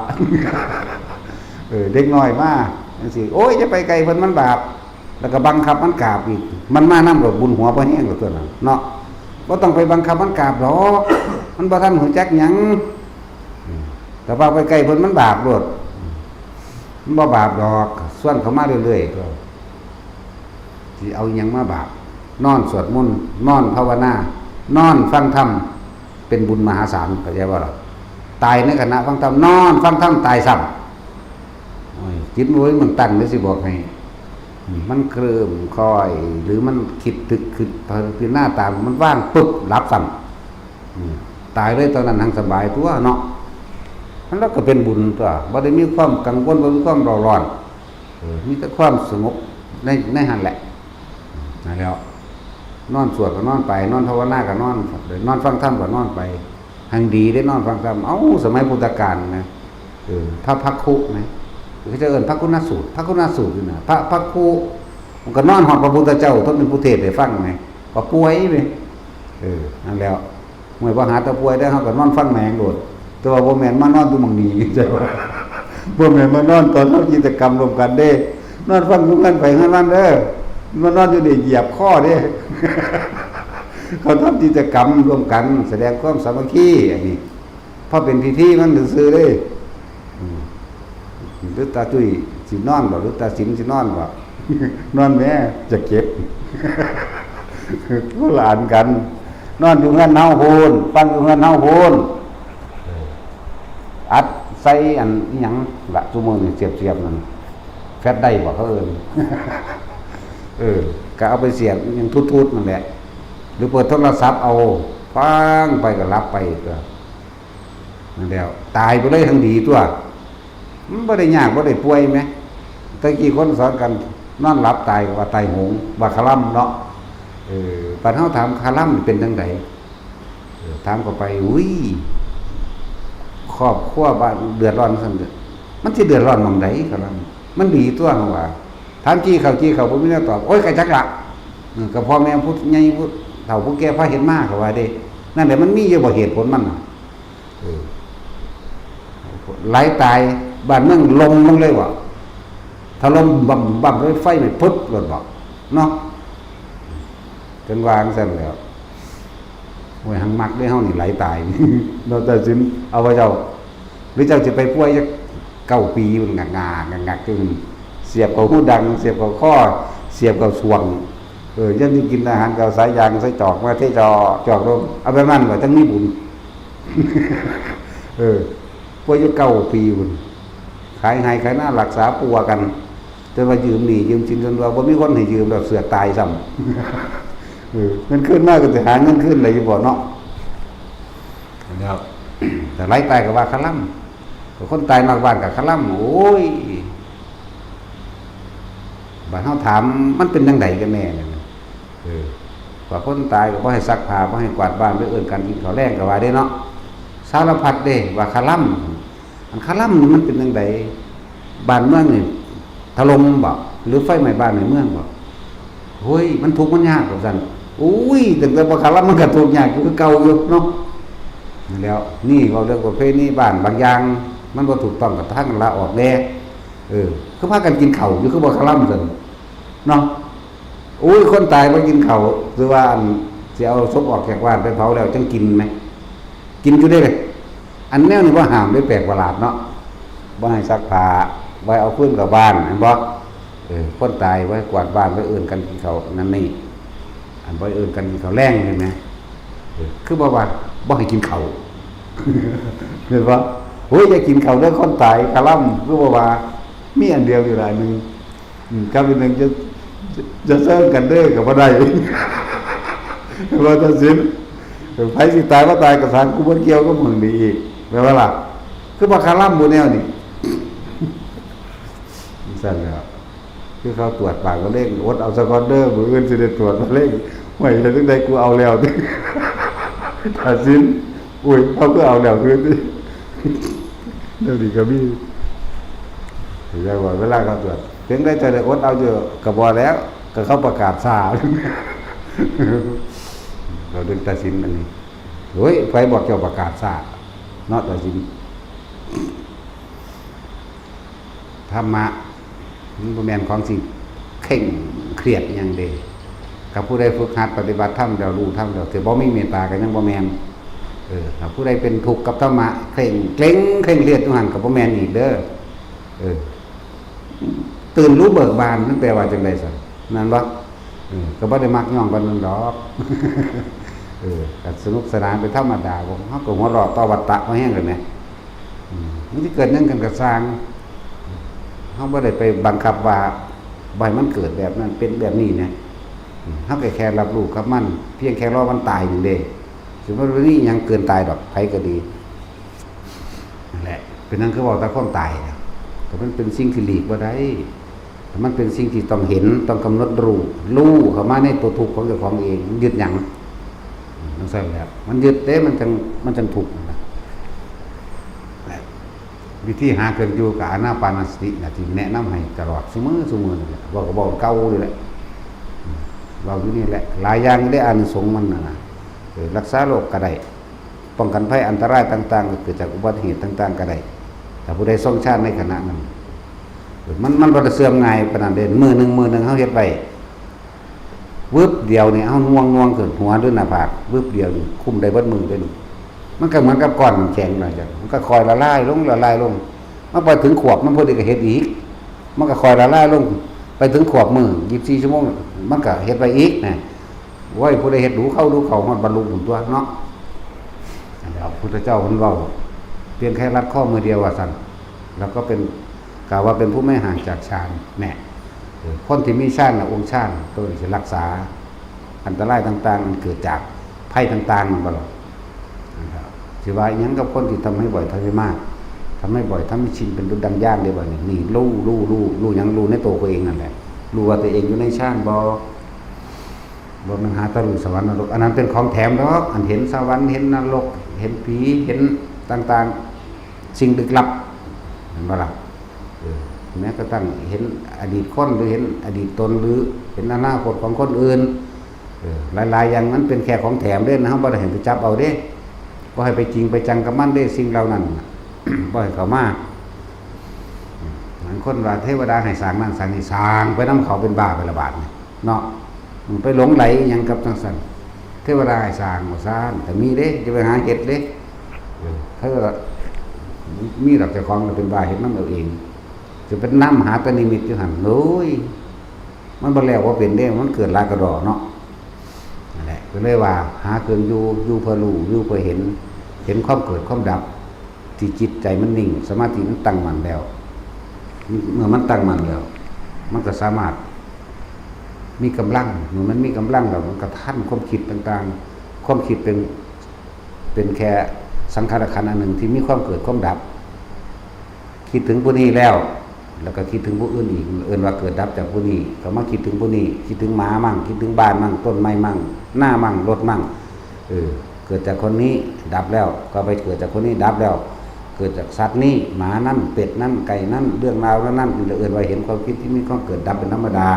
เออ เด็กน้อยมาจั่งซี้ "โอ้ย อย่าไปใกล้เพิ่น มันบาป" แล้วก็บังคับมันกราบอีก มันมานำก็บุญหัวบ่แฮงดอกตัวนั้นเนาะ บ่ต้องไปบังคับมันกราบดอก มันบ่ทันรู้จักหยัง อืม แต่ว่าไปใกล้เพิ่นมันบาปโลด มันบ่บาปดอก ชวนเขามาเรื่อยๆ ก็สิเอาหยังมาบาป นอนสวดมนต์ นอนภาวนา นอนฟังธรรม เป็นบุญมหาศาล เข้าใจบ่ล่ะ ตายในขณะฟังธรรม นอนฟังธรรม ตายซ้ำ โอ้ย จิตมันบ่มีหม่องตั้งเลยสิบอกให้ อืม มันเคลิ้มคลอย หรือมันคิดตึกคิดพิจารณาตาม มันว่างปึ๊บ หลับซ้ำ อืม ตายเลยตอนนั้นหั้งสบายตัวเนาะ มันแล้วก็เป็นบุญตัว บ่ได้มีความกังวล บ่มีความเร่าร้อน เออ มีแต่ความสงบใน ในหั้นแหละ นั่นแหล้ว นอนสวดก็นอนไป นอนภาวนาก็นอน นอนฟังธรรมก็นอนไป หั้งดีได้นอนฟังธรรม เอ้า สมัยพุทธกาลนะ เออ พระภักคุนะ เขาจะเอิ้นภักคุนสูตร ภักคุนสูตรนี่นะ พระภักคุ มันก็นอนฮอดพระพุทธเจ้า ทรงเป็นผู้เทศน์ให้ฟังไง ก็ป่วยไป เออ นั่นแหล้ว เมื่อบ่หาแต่ป่วยได้ เฮาก็นอนฟังแม่งโลด แต่ว่าบ่แม่นมานอนอยู่หม่องนี้ ใช่บ่ บ่แม่นมานอนตอนเฮากิจกรรมร่วมกันเด้ นอนฟังอยู่เฮือนไผเฮือนมันเด้อ มานอนอยู่นี่เหยียบคอเด้ เขาทำกิจกรรมร่วมกัน แสดงความสามัคคี อันนี้ พอเป็นพิธีมันซื่อๆเด้ อืม หลวงตาจุ้ยสินอนบ่ หลวงตาสิมสินอนบ่ นอนแม่ จะเก็บ คนละอันกัน นอนอยู่เฮือนเฮาพู้น ฟังอยู่เฮือนเฮาพู้น อัดใส่อันอิหยังละ ซุมื้อนี้เสียบๆนั่น แฟลชไดรฟ์บ่เขาเอิ้น เออ ก็เอาไปเสียบอิหยังทูดๆนั่นแหละ หรือเปิดโทรศัพท์เอา ฟังไปก็หลับไปก็ นั่นแหล้ว ตายไปเลยทั้งดีตัว มันบ่ได้ยาก บ่ได้ป่วยแหม แต่กี้คนสอนกัน นอนหลับตายก็ว่าตายโหง ว่าคาร่ำเนาะ เออ บัดเฮาถามคาร่ำนี่เป็นจั่งใด เออ ถามเข้าไป อุ้ย ครอบครัวบ้านเดือดร้อนซั่นเด้อ มันสิเดือดร้อนหม่องใดคาร่ำ มันดีตัว เฮาว่า ถามจี้เข้าจี้เข้า บ่มีแนวตอบ โอ้ย ก็จักละ เออ ก็พ่อแม่ผู้ใหญ่ผู้เฒ่าผู้แก่พาเฮ็ดมา เขาว่าเด้ นั่นแหละ มันมีอยู่บ่เหตุผลมันน่ะ เออ ไหลตาย บ้านเมืองล่มลงเลยว่ะ ถล่มบึ้มบั้มเลย ไฟไหม้ปึ๊บโลดบ่ เนาะ จั่งว่าจั่งซั่นแหล้ว โอ้ย หังมักเด้เฮานี่ไหลตาย เนาะ แต่สิเอาว่าเจ้า หรือเจ้าสิไปป่วยจักเก้าปี มันงักงางักงักอยู่ เสียบเข้าหูดัง เสียบเข้าคอ เสียบเข้าส่วง เออ ยามนี้กินอาหารก็เอาสายยางใส่จอกมาเทจอก จอกลง เอาแบบนั้นว่าจั่งมีบุญ เออ ป่วยอยู่เก้าปีพุ้น ขายไฮ่ขายนารักษาปัวกัน จนว่ายืมหนี้ยืมสิน จนว่าบ่มีคนให้ยืมแล้ว เสือกตายซ้ำ เออ เงินคืนมาก็สิหาเงินคืนได้อยู่บ่เนาะ แล้ว แต่ไหลตายก็ว่าคาร่ำ คนตายนอกบ้านก็คาร่ำ โอ้ย บัดเฮาถามมันเป็นจั่งใดกันแน่เนี่ย เออ ว่าคนตายก็บ่ให้ซักผ้า บ่ให้กวาดบ้าน ไปเอิ้นกันกินข้าวแลงก็ว่าเด้เนาะ สารพัดเด้ ว่าคาร่ำ อันคาร่ำนี่มันเป็นจั่งใด บ้านเมืองนี่ถล่มบ่ หรือไฟไหม้บ้านไหม้เมืองบ่ โอ้ย มันทุกข์มันยากว่าซั่น อุ้ย ตั้งแต่บ่คาร่ำมันก็ทุกข์ยากอยู่คือเก่าอยู่เนาะ นั่นแหล้ว นี่เว้าเรื่องประเพณีบ้านบางอย่าง มันบ่ถูกต้องก็ทางละออกแหน่ เออ คือพากันกินข้าวอยู่ คือบ่คาร่ำซั่น เนาะ อุ้ย คนตายบ่กินข้าว หรือว่าอันสิเอาศพออกจากบ้านไปเผาแล้วจั่งกินแหม กินอยู่เด้ อันแนวนี้บ่ห้ามเด้ แปลกประหลาดเนาะ บ่ให้ซักผ้า บ่ให้เอาฟืนเข้าบ้าน แม่นบ่ เออ คนตายบ่ให้กวาดบ้าน บ่ให้เอิ้นกันกินข้าวนั่นนี่ อันบ่ให้เอิ้นกันกินข้าวแลงเห็นไหม เออ คือบ่ว่าบ่ให้กินข้าว เห็นปะ โอ้ย อย่ากินข้าวเด้อคนตาย คาร่ำคือบ่ว่า มีอันเดียวอยู่ละอันหนึ่ง อืม กับอีกหนึ่ง จะ จะ จะเซิงกันเด้อก็บ่ได้ ว่าตัดสิน ไผสิตายบ่ตายก็ช่าง กูบ่เกี่ยวกับมึงนี่อีก แม่นบ่ล่ะ คือว่าคาร่ำหมู่แนวนี่ ซั่นแหล้ว คือเขาตรวจปากมะเร็ง อดเอาซะก่อนเด้อ มื้ออื่นสิได้ตรวจมะเร็ง ไว้เฮ็ดจั่งใด กูเอาแล้ว ตัดสิน อุ้ย เขาคือเอาแล้ว คือ เดี๋ยวนี้ก็มี เรียกว่าเวลาเขาตรวจ เพียงใดเจ้าได้อดเอาอยู่ ก็บ่แล้ว ก็เขาประกาศซ่า เราเรื่องตัดสินอันนี้ โอ้ย ไผบอกเจ้าประกาศซ่า เนาะ ตัดสิน ธรรมะ มันบ่แม่นของสิเคร่งเครียดอิหยังเด้ กับผู้ใดฝึกหัดปฏิบัติธรรมแล้วรู้ธรรมแล้ว แต่บ่มีเมตตาก็ยังบ่แม่น เออ ถ้าผู้ใดเป็นทุกข์กับธรรมะ เคร่งเกร็งเคร่งเครียดอยู่หั่นก็บ่แม่นอีกเด้อ เออ ตื่นรู้เบิกบาน มันแปลว่าจั่งใดซั่น แม่นบ่ เออ ก็บ่ได้มักย่องปานนั้นดอก เออ ก็สนุกสนานเป็นธรรมดา พวกเฮาก็หัวเราะต่อวัตตะพอแฮงแล้วแหม อืม มันสิเกิดหยังขึ้นก็ซ่าง เฮาบ่ได้ไปบังคับว่าบ่ให้มันเกิดแบบนั้น เป็นแบบนี้นะ อืม เฮาก็แค่รับรู้กับมัน เพียงแค่รอมันตายนี่เด้ สมมุติว่ามีหยังเกินตายดอก ไผก็ดี นั่นแหละ เป็นหยังคือเว้าแต่ความตายอะ ก็มันเป็นสิ่งที่หลีกบ่ได้ มันเป็นสิ่งที่ต้องเห็น ต้องกำหนดรู้ รู้เข้ามาในตัวทุกข์ของเจ้าของเอง มันยึดหยัง อืม จั่งซั่นแหละ มันยึดเด้ มันจั่ง มันจั่งทุกข์นั่นน่ะ วิธีหาเครื่องอยู่กับอานาปานสติน่ะ ที่แนะนำให้ตลอด ซุมื้อ ซุมื้อนี่แหละ เว้าก็เว้าเก่านี่แหละ อืม เว้าอยู่นี่แหละ หลายอย่างได้อานิสงส์มันน่ะนะ เออ รักษาโรคก็ได้ ป้องกันภัยอันตรายต่างๆ เกิดจากอุบัติเหตุต่างๆ ก็ได้ ถ้าผู้ใดทรงฌานในขณะนั้น มัน มันบ่ได้เสื่อมง่ายปานนั้นเด้ มื้อหนึ่ง มื้อหนึ่งเฮาเฮ็ดไว้ วึบเดียวนี่ เฮาน่วงๆ ขึ้น หัวหรือหน้าผาก วึบเดียวนี่ คุมได้เบิดมื้อเด้นี่ มันก็เหมือนกับก้อนน้ำแข็งน่ะจ้ะ มันก็ค่อยละลายลง ละลายลง มาไปถึงขวบ มันพอดีก็เฮ็ดอีก มันก็ค่อยละลายลง ไปถึงขวบมื้อ ยี่สิบสี่ชั่วโมง มันก็เฮ็ดไว้อีกนะ โอ้ย ผู้ใดเฮ็ดดูเข้าดูเข้า ฮอดบรรลุบุญตัวเนาะ อันเดียวพุทธเจ้าเพิ่นเว้า เพียงแค่รัดข้อมือเดียวว่าซั่น แล้วก็เป็น กล่าวว่าเป็นผู้ไม่ห่างจากฌาน แน่ เออ คนที่มีฌานน่ะ องค์ฌาน ตัวนี้สิรักษา อันตรายต่างๆ มันเกิดจากภัยต่างๆ นั่นบ่ล่ะ นะครับ สิว่าอิหยังกับคนที่ทำให้บ่อย ทำให้มาก ทำให้บ่อย ทำให้ชินเป็นดุจดังญาณได้บ่นี่ นี่ รู้ รู้ รู้ รู้หยัง รู้ในตัวเขาเองนั่นแหละ รู้ว่าตัวเองอยู่ในฌานบ่ บ่แม่นหาแต่รู้สวรรค์นรก อันนั้นเป็นของแถมดอก อันเห็นสวรรค์ เห็นนรก เห็นผี เห็นต่างๆ สิ่งลึกลับ เห็นบ่ล่ะ เออ แม้กระทั่งเห็นอดีตคน หรือเห็นอดีตตน หรือเห็นอนาคตของคนอื่น เออ หลายๆ อย่างมันเป็นแค่ของแถมเด้นะ เฮาบ่ได้ให้ไปจับเอาเด้ บ่ให้ไปจริงไปจังกับมันเด้ สิ่งเหล่านั้นน่ะ บ่ให้เข้ามา อืม บางคนว่าเทวดาให้สร้างนั่นสร้างนี่ สร้างไปนำเขา เป็นบ้าไปละบาดนี่ เนาะ อืม ไปหลงใหลอิหยังกับจั่งซั่น เทวดาให้สร้างว่าซั่น แต่มีเด้ จะไปหาเฮ็ดเด้ เออ เทวดา มีดอกเจ้าของก็เป็นบ้าเฮ็ดนำเอาเอง จะเป็นนำหาแต่นิมิตอยู่หั่น โอ้ย มันบ่แล้วบ่เป็นเด้ มันเกิดหลายกระดอกเนาะ นั่นแหละ ก็เลยว่าหาเครื่องอยู่ อยู่เพื่อรู้ อยู่เพื่อเห็น เห็นความเกิดความดับ ที่จิตใจมันนิ่ง สมาธิมันตั้งมั่นแล้ว เมื่อมันตั้งมั่นแล้ว มันก็สามารถมีกำลัง เมื่อมันมีกำลังแล้ว มันก็ทันความคิดต่างๆ ความคิดเป็น เป็นแค่สังขารขันธ์อันหนึ่งที่มีความเกิดความดับ คิดถึงผู้นี้แล้ว แล้วก็คิดถึงผู้อื่นอีก เอิ้นว่าเกิดดับจากผู้นี้ ก็มาคิดถึงผู้นี้ คิดถึงหมามั่ง คิดถึงบ้านมั่ง ต้นไม้มั่ง หน้ามั่ง รถมั่ง เออ เกิดจากคนนี้ดับแล้ว ก็ไปเกิดจากคนนี้ดับแล้ว เกิดจากสัตว์นี้ หมานั่น เป็ดนั่น ไก่นั่น เรื่องราวนั้นนั่น เอิ้นว่าเห็นความคิดที่มีความเกิดดับเป็นธรรมดา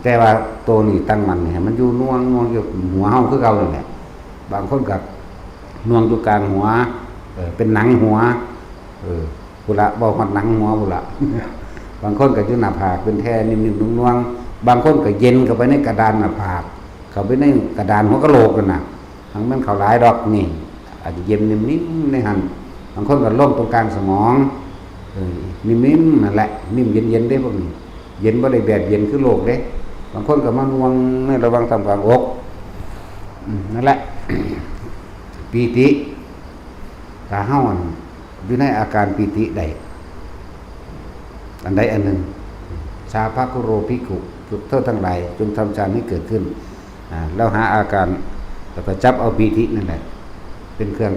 แต่ว่าตัวนี้ตั้งมั่นนี่ ให้มันอยู่น่วงน่วงอยู่หัวเฮาคือเก่านั่นแหละ บางคนก็น่วงอยู่กลางหัว เออ เป็นหนังหัว เออ พุ้นละ เว้าฮอดหนังหัวพุ้นละ บางคนก็อยู่หน้าผาก เป็นแท่นิ่มๆน่วงๆ บางคนก็เย็นเข้าไปในกระดานหน้าผาก เข้าไปในกระดานหัวกะโหลกนั่นน่ะ ทั้งมันเข้าหลายดอกนี่ อาจจะเย็นนิ่มๆในหั่น บางคนก็ลงตรงกลางสมอง เออ นิ่มๆนั่นแหละ นิ่มเย็นๆเด้พวกนี้ เย็นบ่ได้แบบเย็นคือโลกเด้ บางคนก็มาน่วงในระหว่างท่ามกลางอก อืม นั่นแหละ ปีติ ถ้าเฮาอันอยู่ในอาการปีติได้ อันใดอันหนึ่ง สาภาคุโรภิกขุ พวกเธอทั้งหลาย จงทำฌานให้เกิดขึ้น อ่า แล้วหาอาการ แล้วก็จับเอาปีตินั่นแหละ เป็นเครื่อง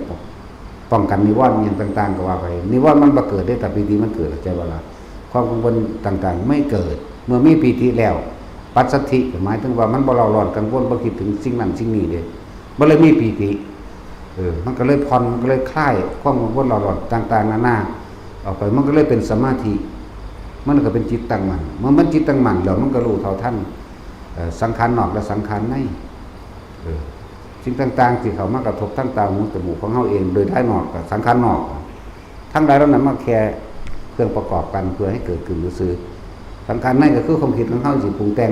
ป้องกันนิวรณ์อย่างต่างๆ ก็ว่าไป นิวรณ์มันบ่เกิดได้ แต่ปีติมันเกิด เข้าใจบ่ล่ะ ความกังวลต่างๆ ไม่เกิด เมื่อมีปีติแล้ว ปัสสัทธิ หมายถึงว่ามันบ่เร่าร้อนกังวล บ่คิดถึงสิ่งนั้นสิ่งนี้เลย บ่เลยมีปีติ เออ มันก็เลยผ่อน มันก็เลยคลายความกังวลเร่าร้อนต่างๆ นานาออกไป มันก็เลยเป็นสมาธิ มันก็เป็นจิตตั้งมั่น เมื่อมันจิตตั้งมั่นแล้ว มันก็รู้เท่าทัน เอ่อ สังขารนอกและสังขารใน เออ สิ่งต่างๆ ที่เข้ามากระทบทางตา หู จมูกของเฮาเอง โดยภายนอกก็สังขารนอก ทั้งหลายเหล่านั้นมาแค่เครื่องประกอบกันเพื่อให้เกิดขึ้นซื่อๆ สังขารในก็คือความคิดของเฮาสิปรุงแต่ง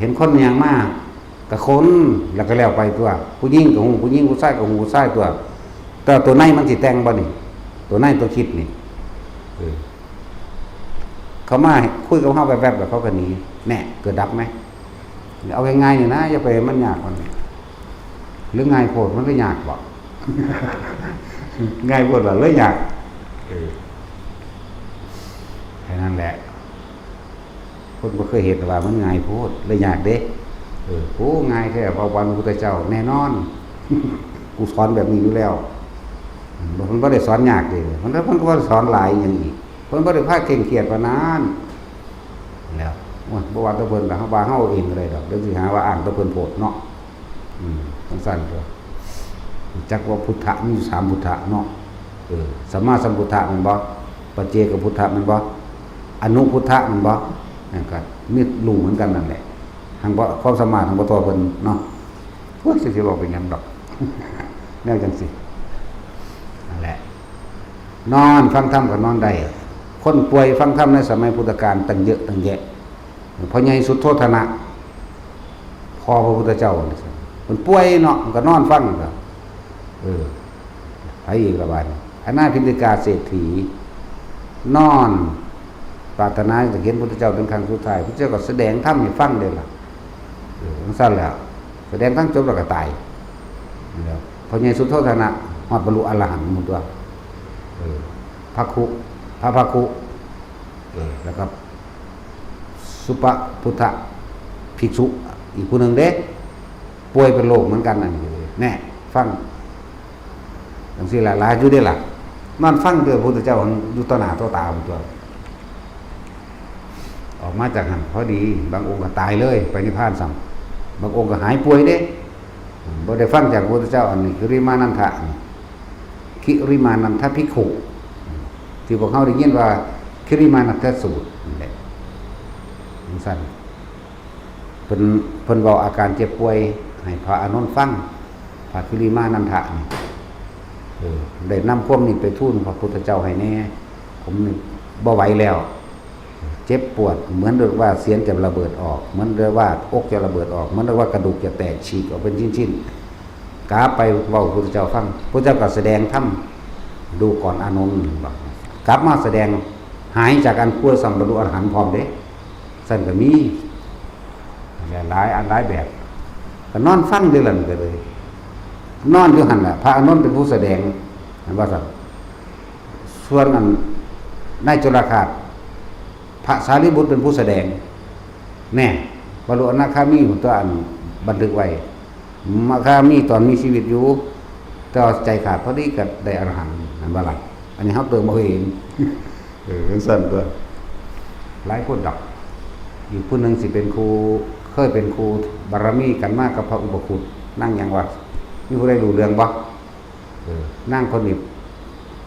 เห็นคนย่างมาก็คน แล้วก็แล้วไปตัว ผู้หญิงก็ฮู้ผู้หญิง ผู้ชายก็ฮู้ผู้ชายตัว แต่ตัวในมันสิแต่งบ่นี่ ตัวในตัวคิดนี่ เออ เขามาคุยกับเฮาแวบๆ แล้วเขาก็หนี แน่ เกิดดับไหม เอาง่ายๆ นี่นะ อย่าไปให้มันยากกว่านี้ หรือง่ายโพด มันก็ยากบ่ ง่ายโพดล่ะ เลยยาก เออ แค่นั้นแหละ คนบ่เคยเห็นว่ามันง่ายโพด เลยยากเด้ เออ โอ้ ง่ายแท้ เว้าปานพระพุทธเจ้า แน่นอน กูสอนแบบนี้อยู่แล้ว อืม เพิ่นบ่ได้สอนยากเด้ เพิ่น เพิ่นก็บ่ได้สอนหลายหยังอีก เพิ่นบ่ได้พาเคร่งเครียดปานนั้น แล้ว โอ้ย บ่ว่าแต่เพิ่นล่ะ เฮาว่าเฮาเองก็ได้ดอก เดี๋ยวสิหาว่าอ้างแต่เพิ่นโพดเนาะ อืม จั่งซั้นตัว จักว่าพุทธะมีอยู่สามพุทธะเนาะ เออ สัมมาสัมพุทธะแม่นบ่ ปัจเจกพุทธะแม่นบ่ อนุพุทธะแม่นบ่ นั่นก็มีรู้เหมือนกันนั่นแหละ หังบ่ ความสามารถหังบ่เท่าเพิ่นเนาะ โอ้ย สิสิเว้าไปหยังดอก แนวจั่งซี้ นั่นแหละ นอนฟังธรรมก็นอนได้ คนป่วยฟังธรรมในสมัยพุทธกาลตั้งเยอะตั้งแยะ พ่อใหญ่สุโธทนะ พ่อพระพุทธเจ้านี่ เพิ่นป่วยเนาะ มันก็นอนฟังก็ เออ ไผอีกละบาดนี้ อนาถปิณฑิกาเศรษฐี นอนปรารถนาจะเห็นพุทธเจ้าเป็นครั้งสุดท้าย พุทธเจ้าก็แสดงธรรมให้ฟังเลยล่ะ เออ จั่งซั้นแหละ แสดงธรรมจบแล้วก็ตาย แล้วพ่อใหญ่สุโธทนะ ฮอดบรรลุอรหันต์หมดตัว เออ พระคุ พระพระคุ เออ แล้วก็ สุปพุทธภิกษุ อีกผู้หนึ่งเด้ ป่วยเป็นโรคเหมือนกัน อันนี้ แน่ ฟัง จั่งซี้ล่ะ หลายอยู่เด้ล่ะ นอนฟังเด้อ พระพุทธเจ้าอยู่ต่อหน้าต่อตาหมดตัว ออกมาจากหั่นพอดี บางองค์ก็ตายเลย ไปนิพพานซ้ำ บางองค์ก็หายป่วยเด้ บ่ได้ฟังจากพระพุทธเจ้า อันนี้คือคิริมานันทะ คิริมานันทภิกขุ ที่พวกเฮาได้ยินว่า คิริมานันทสูตรนั่นแหละ จั่งซั้น เพิ่น เพิ่นเว้าอาการเจ็บป่วยให้พระอานนท์ฟัง พระคิริมานันทะนี่ เออ ได้นำความนี้ไปทูลพระพุทธเจ้าให้แน่ ผมนี่บ่ไหวแล้ว เจ็บปวด เหมือนว่าเศียรจะระเบิดออก เหมือนว่าอกจะระเบิดออก เหมือนว่ากระดูกจะแตกฉีกออกเป็นชิ้นๆ กลับไปเว้าพุทธเจ้าฟัง พุทธเจ้าก็แสดงธรรม ดูก่อนอานนท์ กลับมาแสดง หายจากอันป่วยซ้ำบรรลุอรหันต์พร้อมเด้ ซั่นก็มี หลายอันหลายแบบ ก็นอนฟังเด้อล่ะ ก็เลย นอนอยู่หั่นแหละ พระอานนท์เป็นผู้แสดง เห็นบ่ซั่น ส่วนอันนายจุลฆาส พระสารีบุตรเป็นผู้แสดง แน่ บรรลุอนาคามีพุ้นตัว อันบันทึกไว้ อนาคามีตอนมีชีวิตอยู่ แต่ว่าใจขาดพอดีก็ได้อรหันต์ นั่นบ่ล่ะ อันนี้เฮาเติมเอาเอง เออ จั่งซั้นตัว หลายคนดอก อีกผู้หนึ่งสิเป็นครู เคยเป็นครูบารมีกันมากับพระอุปคุต นางหยังวะ มีผู้ใดรู้เรื่องบ่ เออ นางคนนี้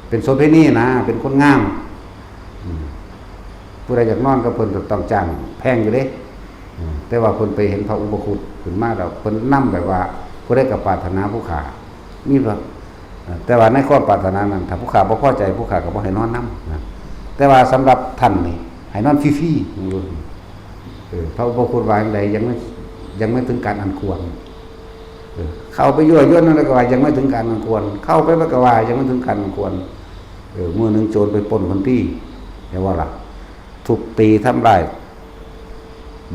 เป็นโสเภณีนะ เป็นคนงาม อืม ผู้ใดอยากนอนกับเพิ่นก็ต้องจ้างแพงอยู่เด้ อืม แต่ว่าเพิ่นไปเห็นพระอุปคุตขึ้นมาแล้ว เพิ่นนำแบบว่า ผู้ใดก็ปรารถนาผู้ข้า มีพระ เอ่อ แต่ว่าในความปรารถนานั้น ถ้าผู้ข้าบ่พอใจ ผู้ข้าก็บ่ให้นอนนำนะ แต่ว่าสำหรับท่านนี่ ให้นอนฟรีๆ เออ พระอุปคุตว่าจั่งใด ยังไม่ ยังไม่ถึงการอันควร เออ เข้าไปยั่วยวนนั่นแล้วก็ว่ายังไม่ถึงการอันควร เข้าไปมันก็ว่ายังไม่ถึงการอันควร เออ มื้อหนึ่งโจรไปปล้นคนตี้ เห็นบ่ล่ะ ทุบตีทำร้าย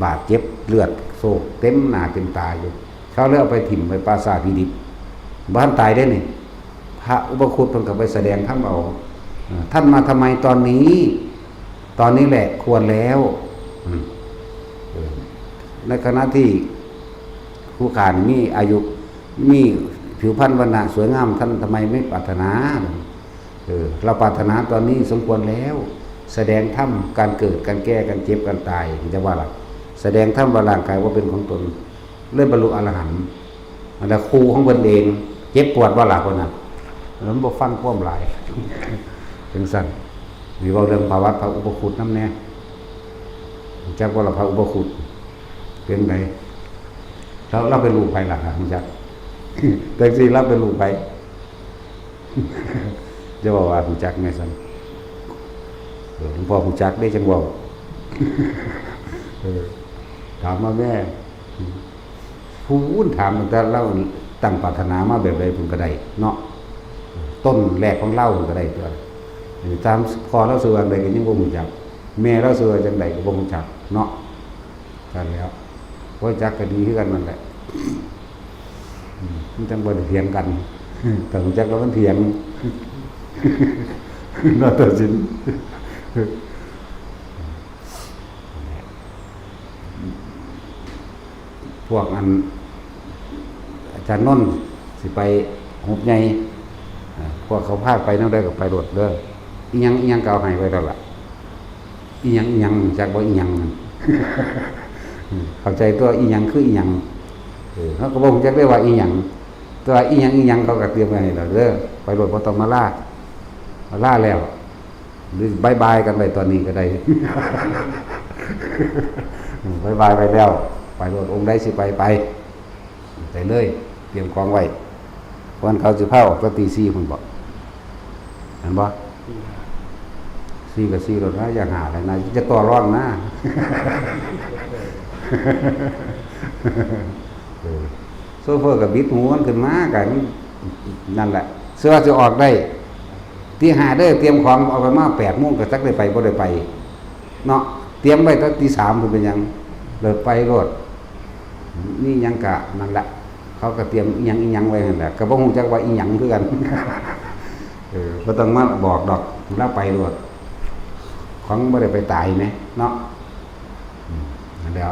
บาดเจ็บเลือดโชกเต็มหน้าเต็มตาอยู่ เขาเลยเอาไปถิ่มไว้ป่าช้าผีดิบ บ่ทันตายเด้นี่ พ พระอุปคุตเพิ่นก็ไปแสดงธรรมเอา เอ่อ ท่านมาทำไมตอนนี้ ตอนนี้แหละควรแล้ว อืม เออ ในขณะที่ผู้ข้านี่มีอายุ มีผิวพรรณวรรณะสวยงาม ท่านทำไมไม่ปรารถนา เออ เราปรารถนาตอนนี้สมควรแล้ว แสดงธรรม การเกิด การแก่ การเจ็บ การตาย จะว่าล่ะ แสดงธรรมว่าร่างกายว่าเป็นของตน เลยบรรลุอรหันต์ อันนั้นครูของเพิ่นเอง เจ็บปวดบ่ล่ะคนน่ะ แล้วมันบ่ฟังความหลาย จังซั่น มีเว้าเรื่องประวัติพระอุปคุตนำแหน่ จักว่าละพระอุปคุตเป็นไง แล้วเราเป็นลูกใครล่ะครับจัก แต่สิเราเป็นลูกใคร จะบอกว่าผู้จักแม่สัน เออ หลวงพ่อผู้จักได้จังเว่า เออ ถามมาแม่ ผู้ถามตั้งแต่เราตั้งปรารถนามาแบบใดผมก็ได้เนาะ ต้นแรกของเราผมก็ได้ตัว ตามพ่อเราเสืออะไรก็ยังบ่รู้จัก แม่เราเสือจังใดก็บ่รู้จักเนาะ กันแล้ว ว่าจักก็ดีคือกันนั่นแหละ อืม มันจังบ่ได้เถียงกัน แต่รู้จักแล้วมันเถียง นาฏศิลป์ พวกอัน อาจารย์นนท์สิไปหุบใหญ่ อ่า พวกเขาพาไปแนวใดก็ไปโลดเด้อ อีหยังอีหยังก็เอาให้ไว้แล้วล่ะ อีหยังอีหยังจักบ่อีหยังนั่น เข้าใจตัวอีหยังคืออีหยัง เออ เขาก็บ่รู้จักได้ว่าอีหยัง แต่ว่าอีหยังอีหยังเขาก็เตรียมไว้ให้แล้วเด้อ ไปโลดบ่ต้องมาลา มาลาแล้ว หรือบายบายกันไปตอนนี้ก็ได้ บายบายไปแล้ว ไปโลดองค์ใดสิไปไป ไปเลย เตรียมของไว้ วันเขาสิพาออกก็ตีสี่พุ่นบ่ เห็นบ่ สี่กับสี่รถนะ อย่างหาอะไรนะ จะต่อรองนะ เออ โชเฟอร์ก็บิดหูมันขึ้นมากัน นั่นแหละ เสื้อจะออกได้ ตีห้าเด้อ เตรียมของเอาไปมาแปดโมงก็จักได้ไปบ่ได้ไป เนาะ เตรียมไว้ตั้งตีสามพุ่นเป็นหยัง เลยไปโลด นี่หยังกะนั่นแหละ เขาก็เตรียมอีหยังอีหยังไว้นั่นแหละ ก็บ่ฮู้จักว่าอีหยังคือกัน เออ บ่ต้องมาบอกดอก ลาวไปโลด ของบ่ได้ไปตายแหมเนาะ อืม นั่นแหล้ว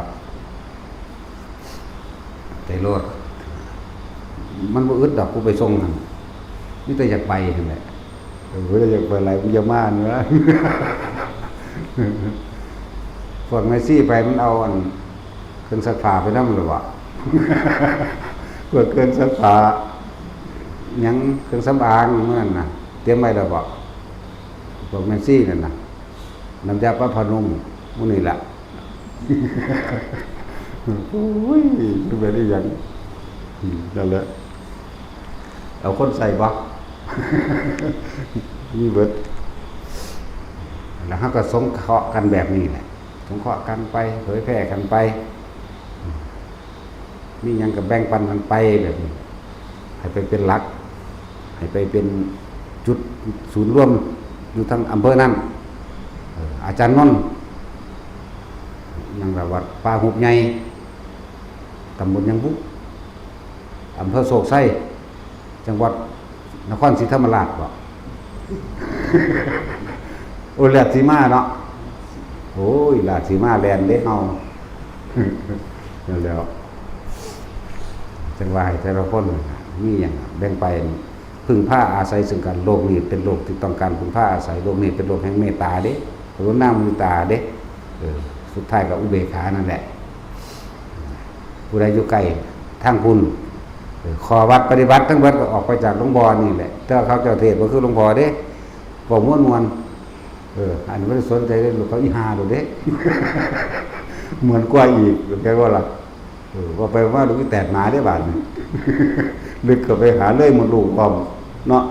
ไปโลด มันบ่อึดดอก ผู้ไปส่งหั่น มีแต่อยากไปหั่นแหละ เออ บ่ได้อยากไปหลาย มันจะมานี่วะ พวกแม่ชีไปมันเอาอัน เครื่องซักผ้าไปนำหรือบ่ พวกเครื่องซักผ้า หยัง เครื่องสำอางมื้อนั้นน่ะ เตรียมไว้แล้วบ่ พวกแม่ชีนั่นน่ะ น้ำยาปะผ้านุ่ม หมู่นี่ล่ะ โอ้ย มันเป็นอีหยัง อืม นั่นแหละ เอาคนใส่บ่ มีเบิด แล้วเราก็สงเคราะห์กันแบบนี้แหละ สงเคราะห์กันไป เผยแพร่กันไป มีหยังก็แบ่งปันกันไปแบบนี้ ให้ไปเป็นหลัก ให้ไปเป็นจุดศูนย์รวมอยู่ทั้งอำเภอนั้น เอ่อ อาจารย์นนท์ ยังละวัดป่าหุบใหญ่ ตำบลยังบุ อำเภอโชคชัย จังหวัดนครศรีธรรมราชบ่ โอ้ย ราชสีมาเนาะ โอ้ย ราชสีมาแล่นเด้เฮา นั่นแหล้ว จังว่าให้แต่ละคนมีหยังแบ่งไป พึ่งพาอาศัยซึ่งกัน โลกนี้เป็นโลกที่ต้องการพึ่งพาอาศัย โลกนี้เป็นโลกแห่งเมตตาเด้ กรุณามุทิตาเด้ เออ สุดท้ายก็อุเบกขานั่นแหละ ผู้ใดอยู่ใกล้ทางพุ้น เออ ข้อวัดปฏิบัติทั้งเบิดก็ออกไปจากหลวงพ่อนี่แหละ แต่ว่าเขาเจ้าเทศน์บ่คือหลวงพ่อเด้ เว้าม่วนๆ เออ อันนี้บ่ได้สนใจเด้ ลูกเขาอีห่าโลดเด้ เหมือนกว่าอีก เข้าใจบ่ล่ะ เออ ว่าไปว่าลูกอีแตกหมาเด้บาดนี้ ลึกเข้าไปหาเลยมดลูกพร้อมเนาะ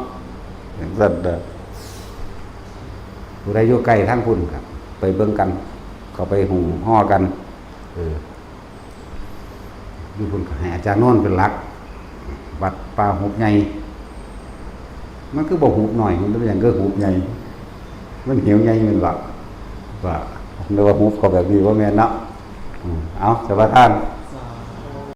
จังซั่นเด้อ ผู้ใดอยู่ใกล้ทางพุ้นครับ ไปเบิ่งกัน เข้าไปหุ้มห่อกัน เออ อยู่พุ้นก็ให้อาจารย์นนท์เป็นหลัก วัดป่าหุบใหญ่ มันคือบ่หุบน้อย มันเป็นหยังคือหุบใหญ่ มันเหวใหญ่แม่นบ่ ว่า นึกว่าหุบเขาแบบนี้ บ่แม่นเนาะ อืม เอา สมาทาน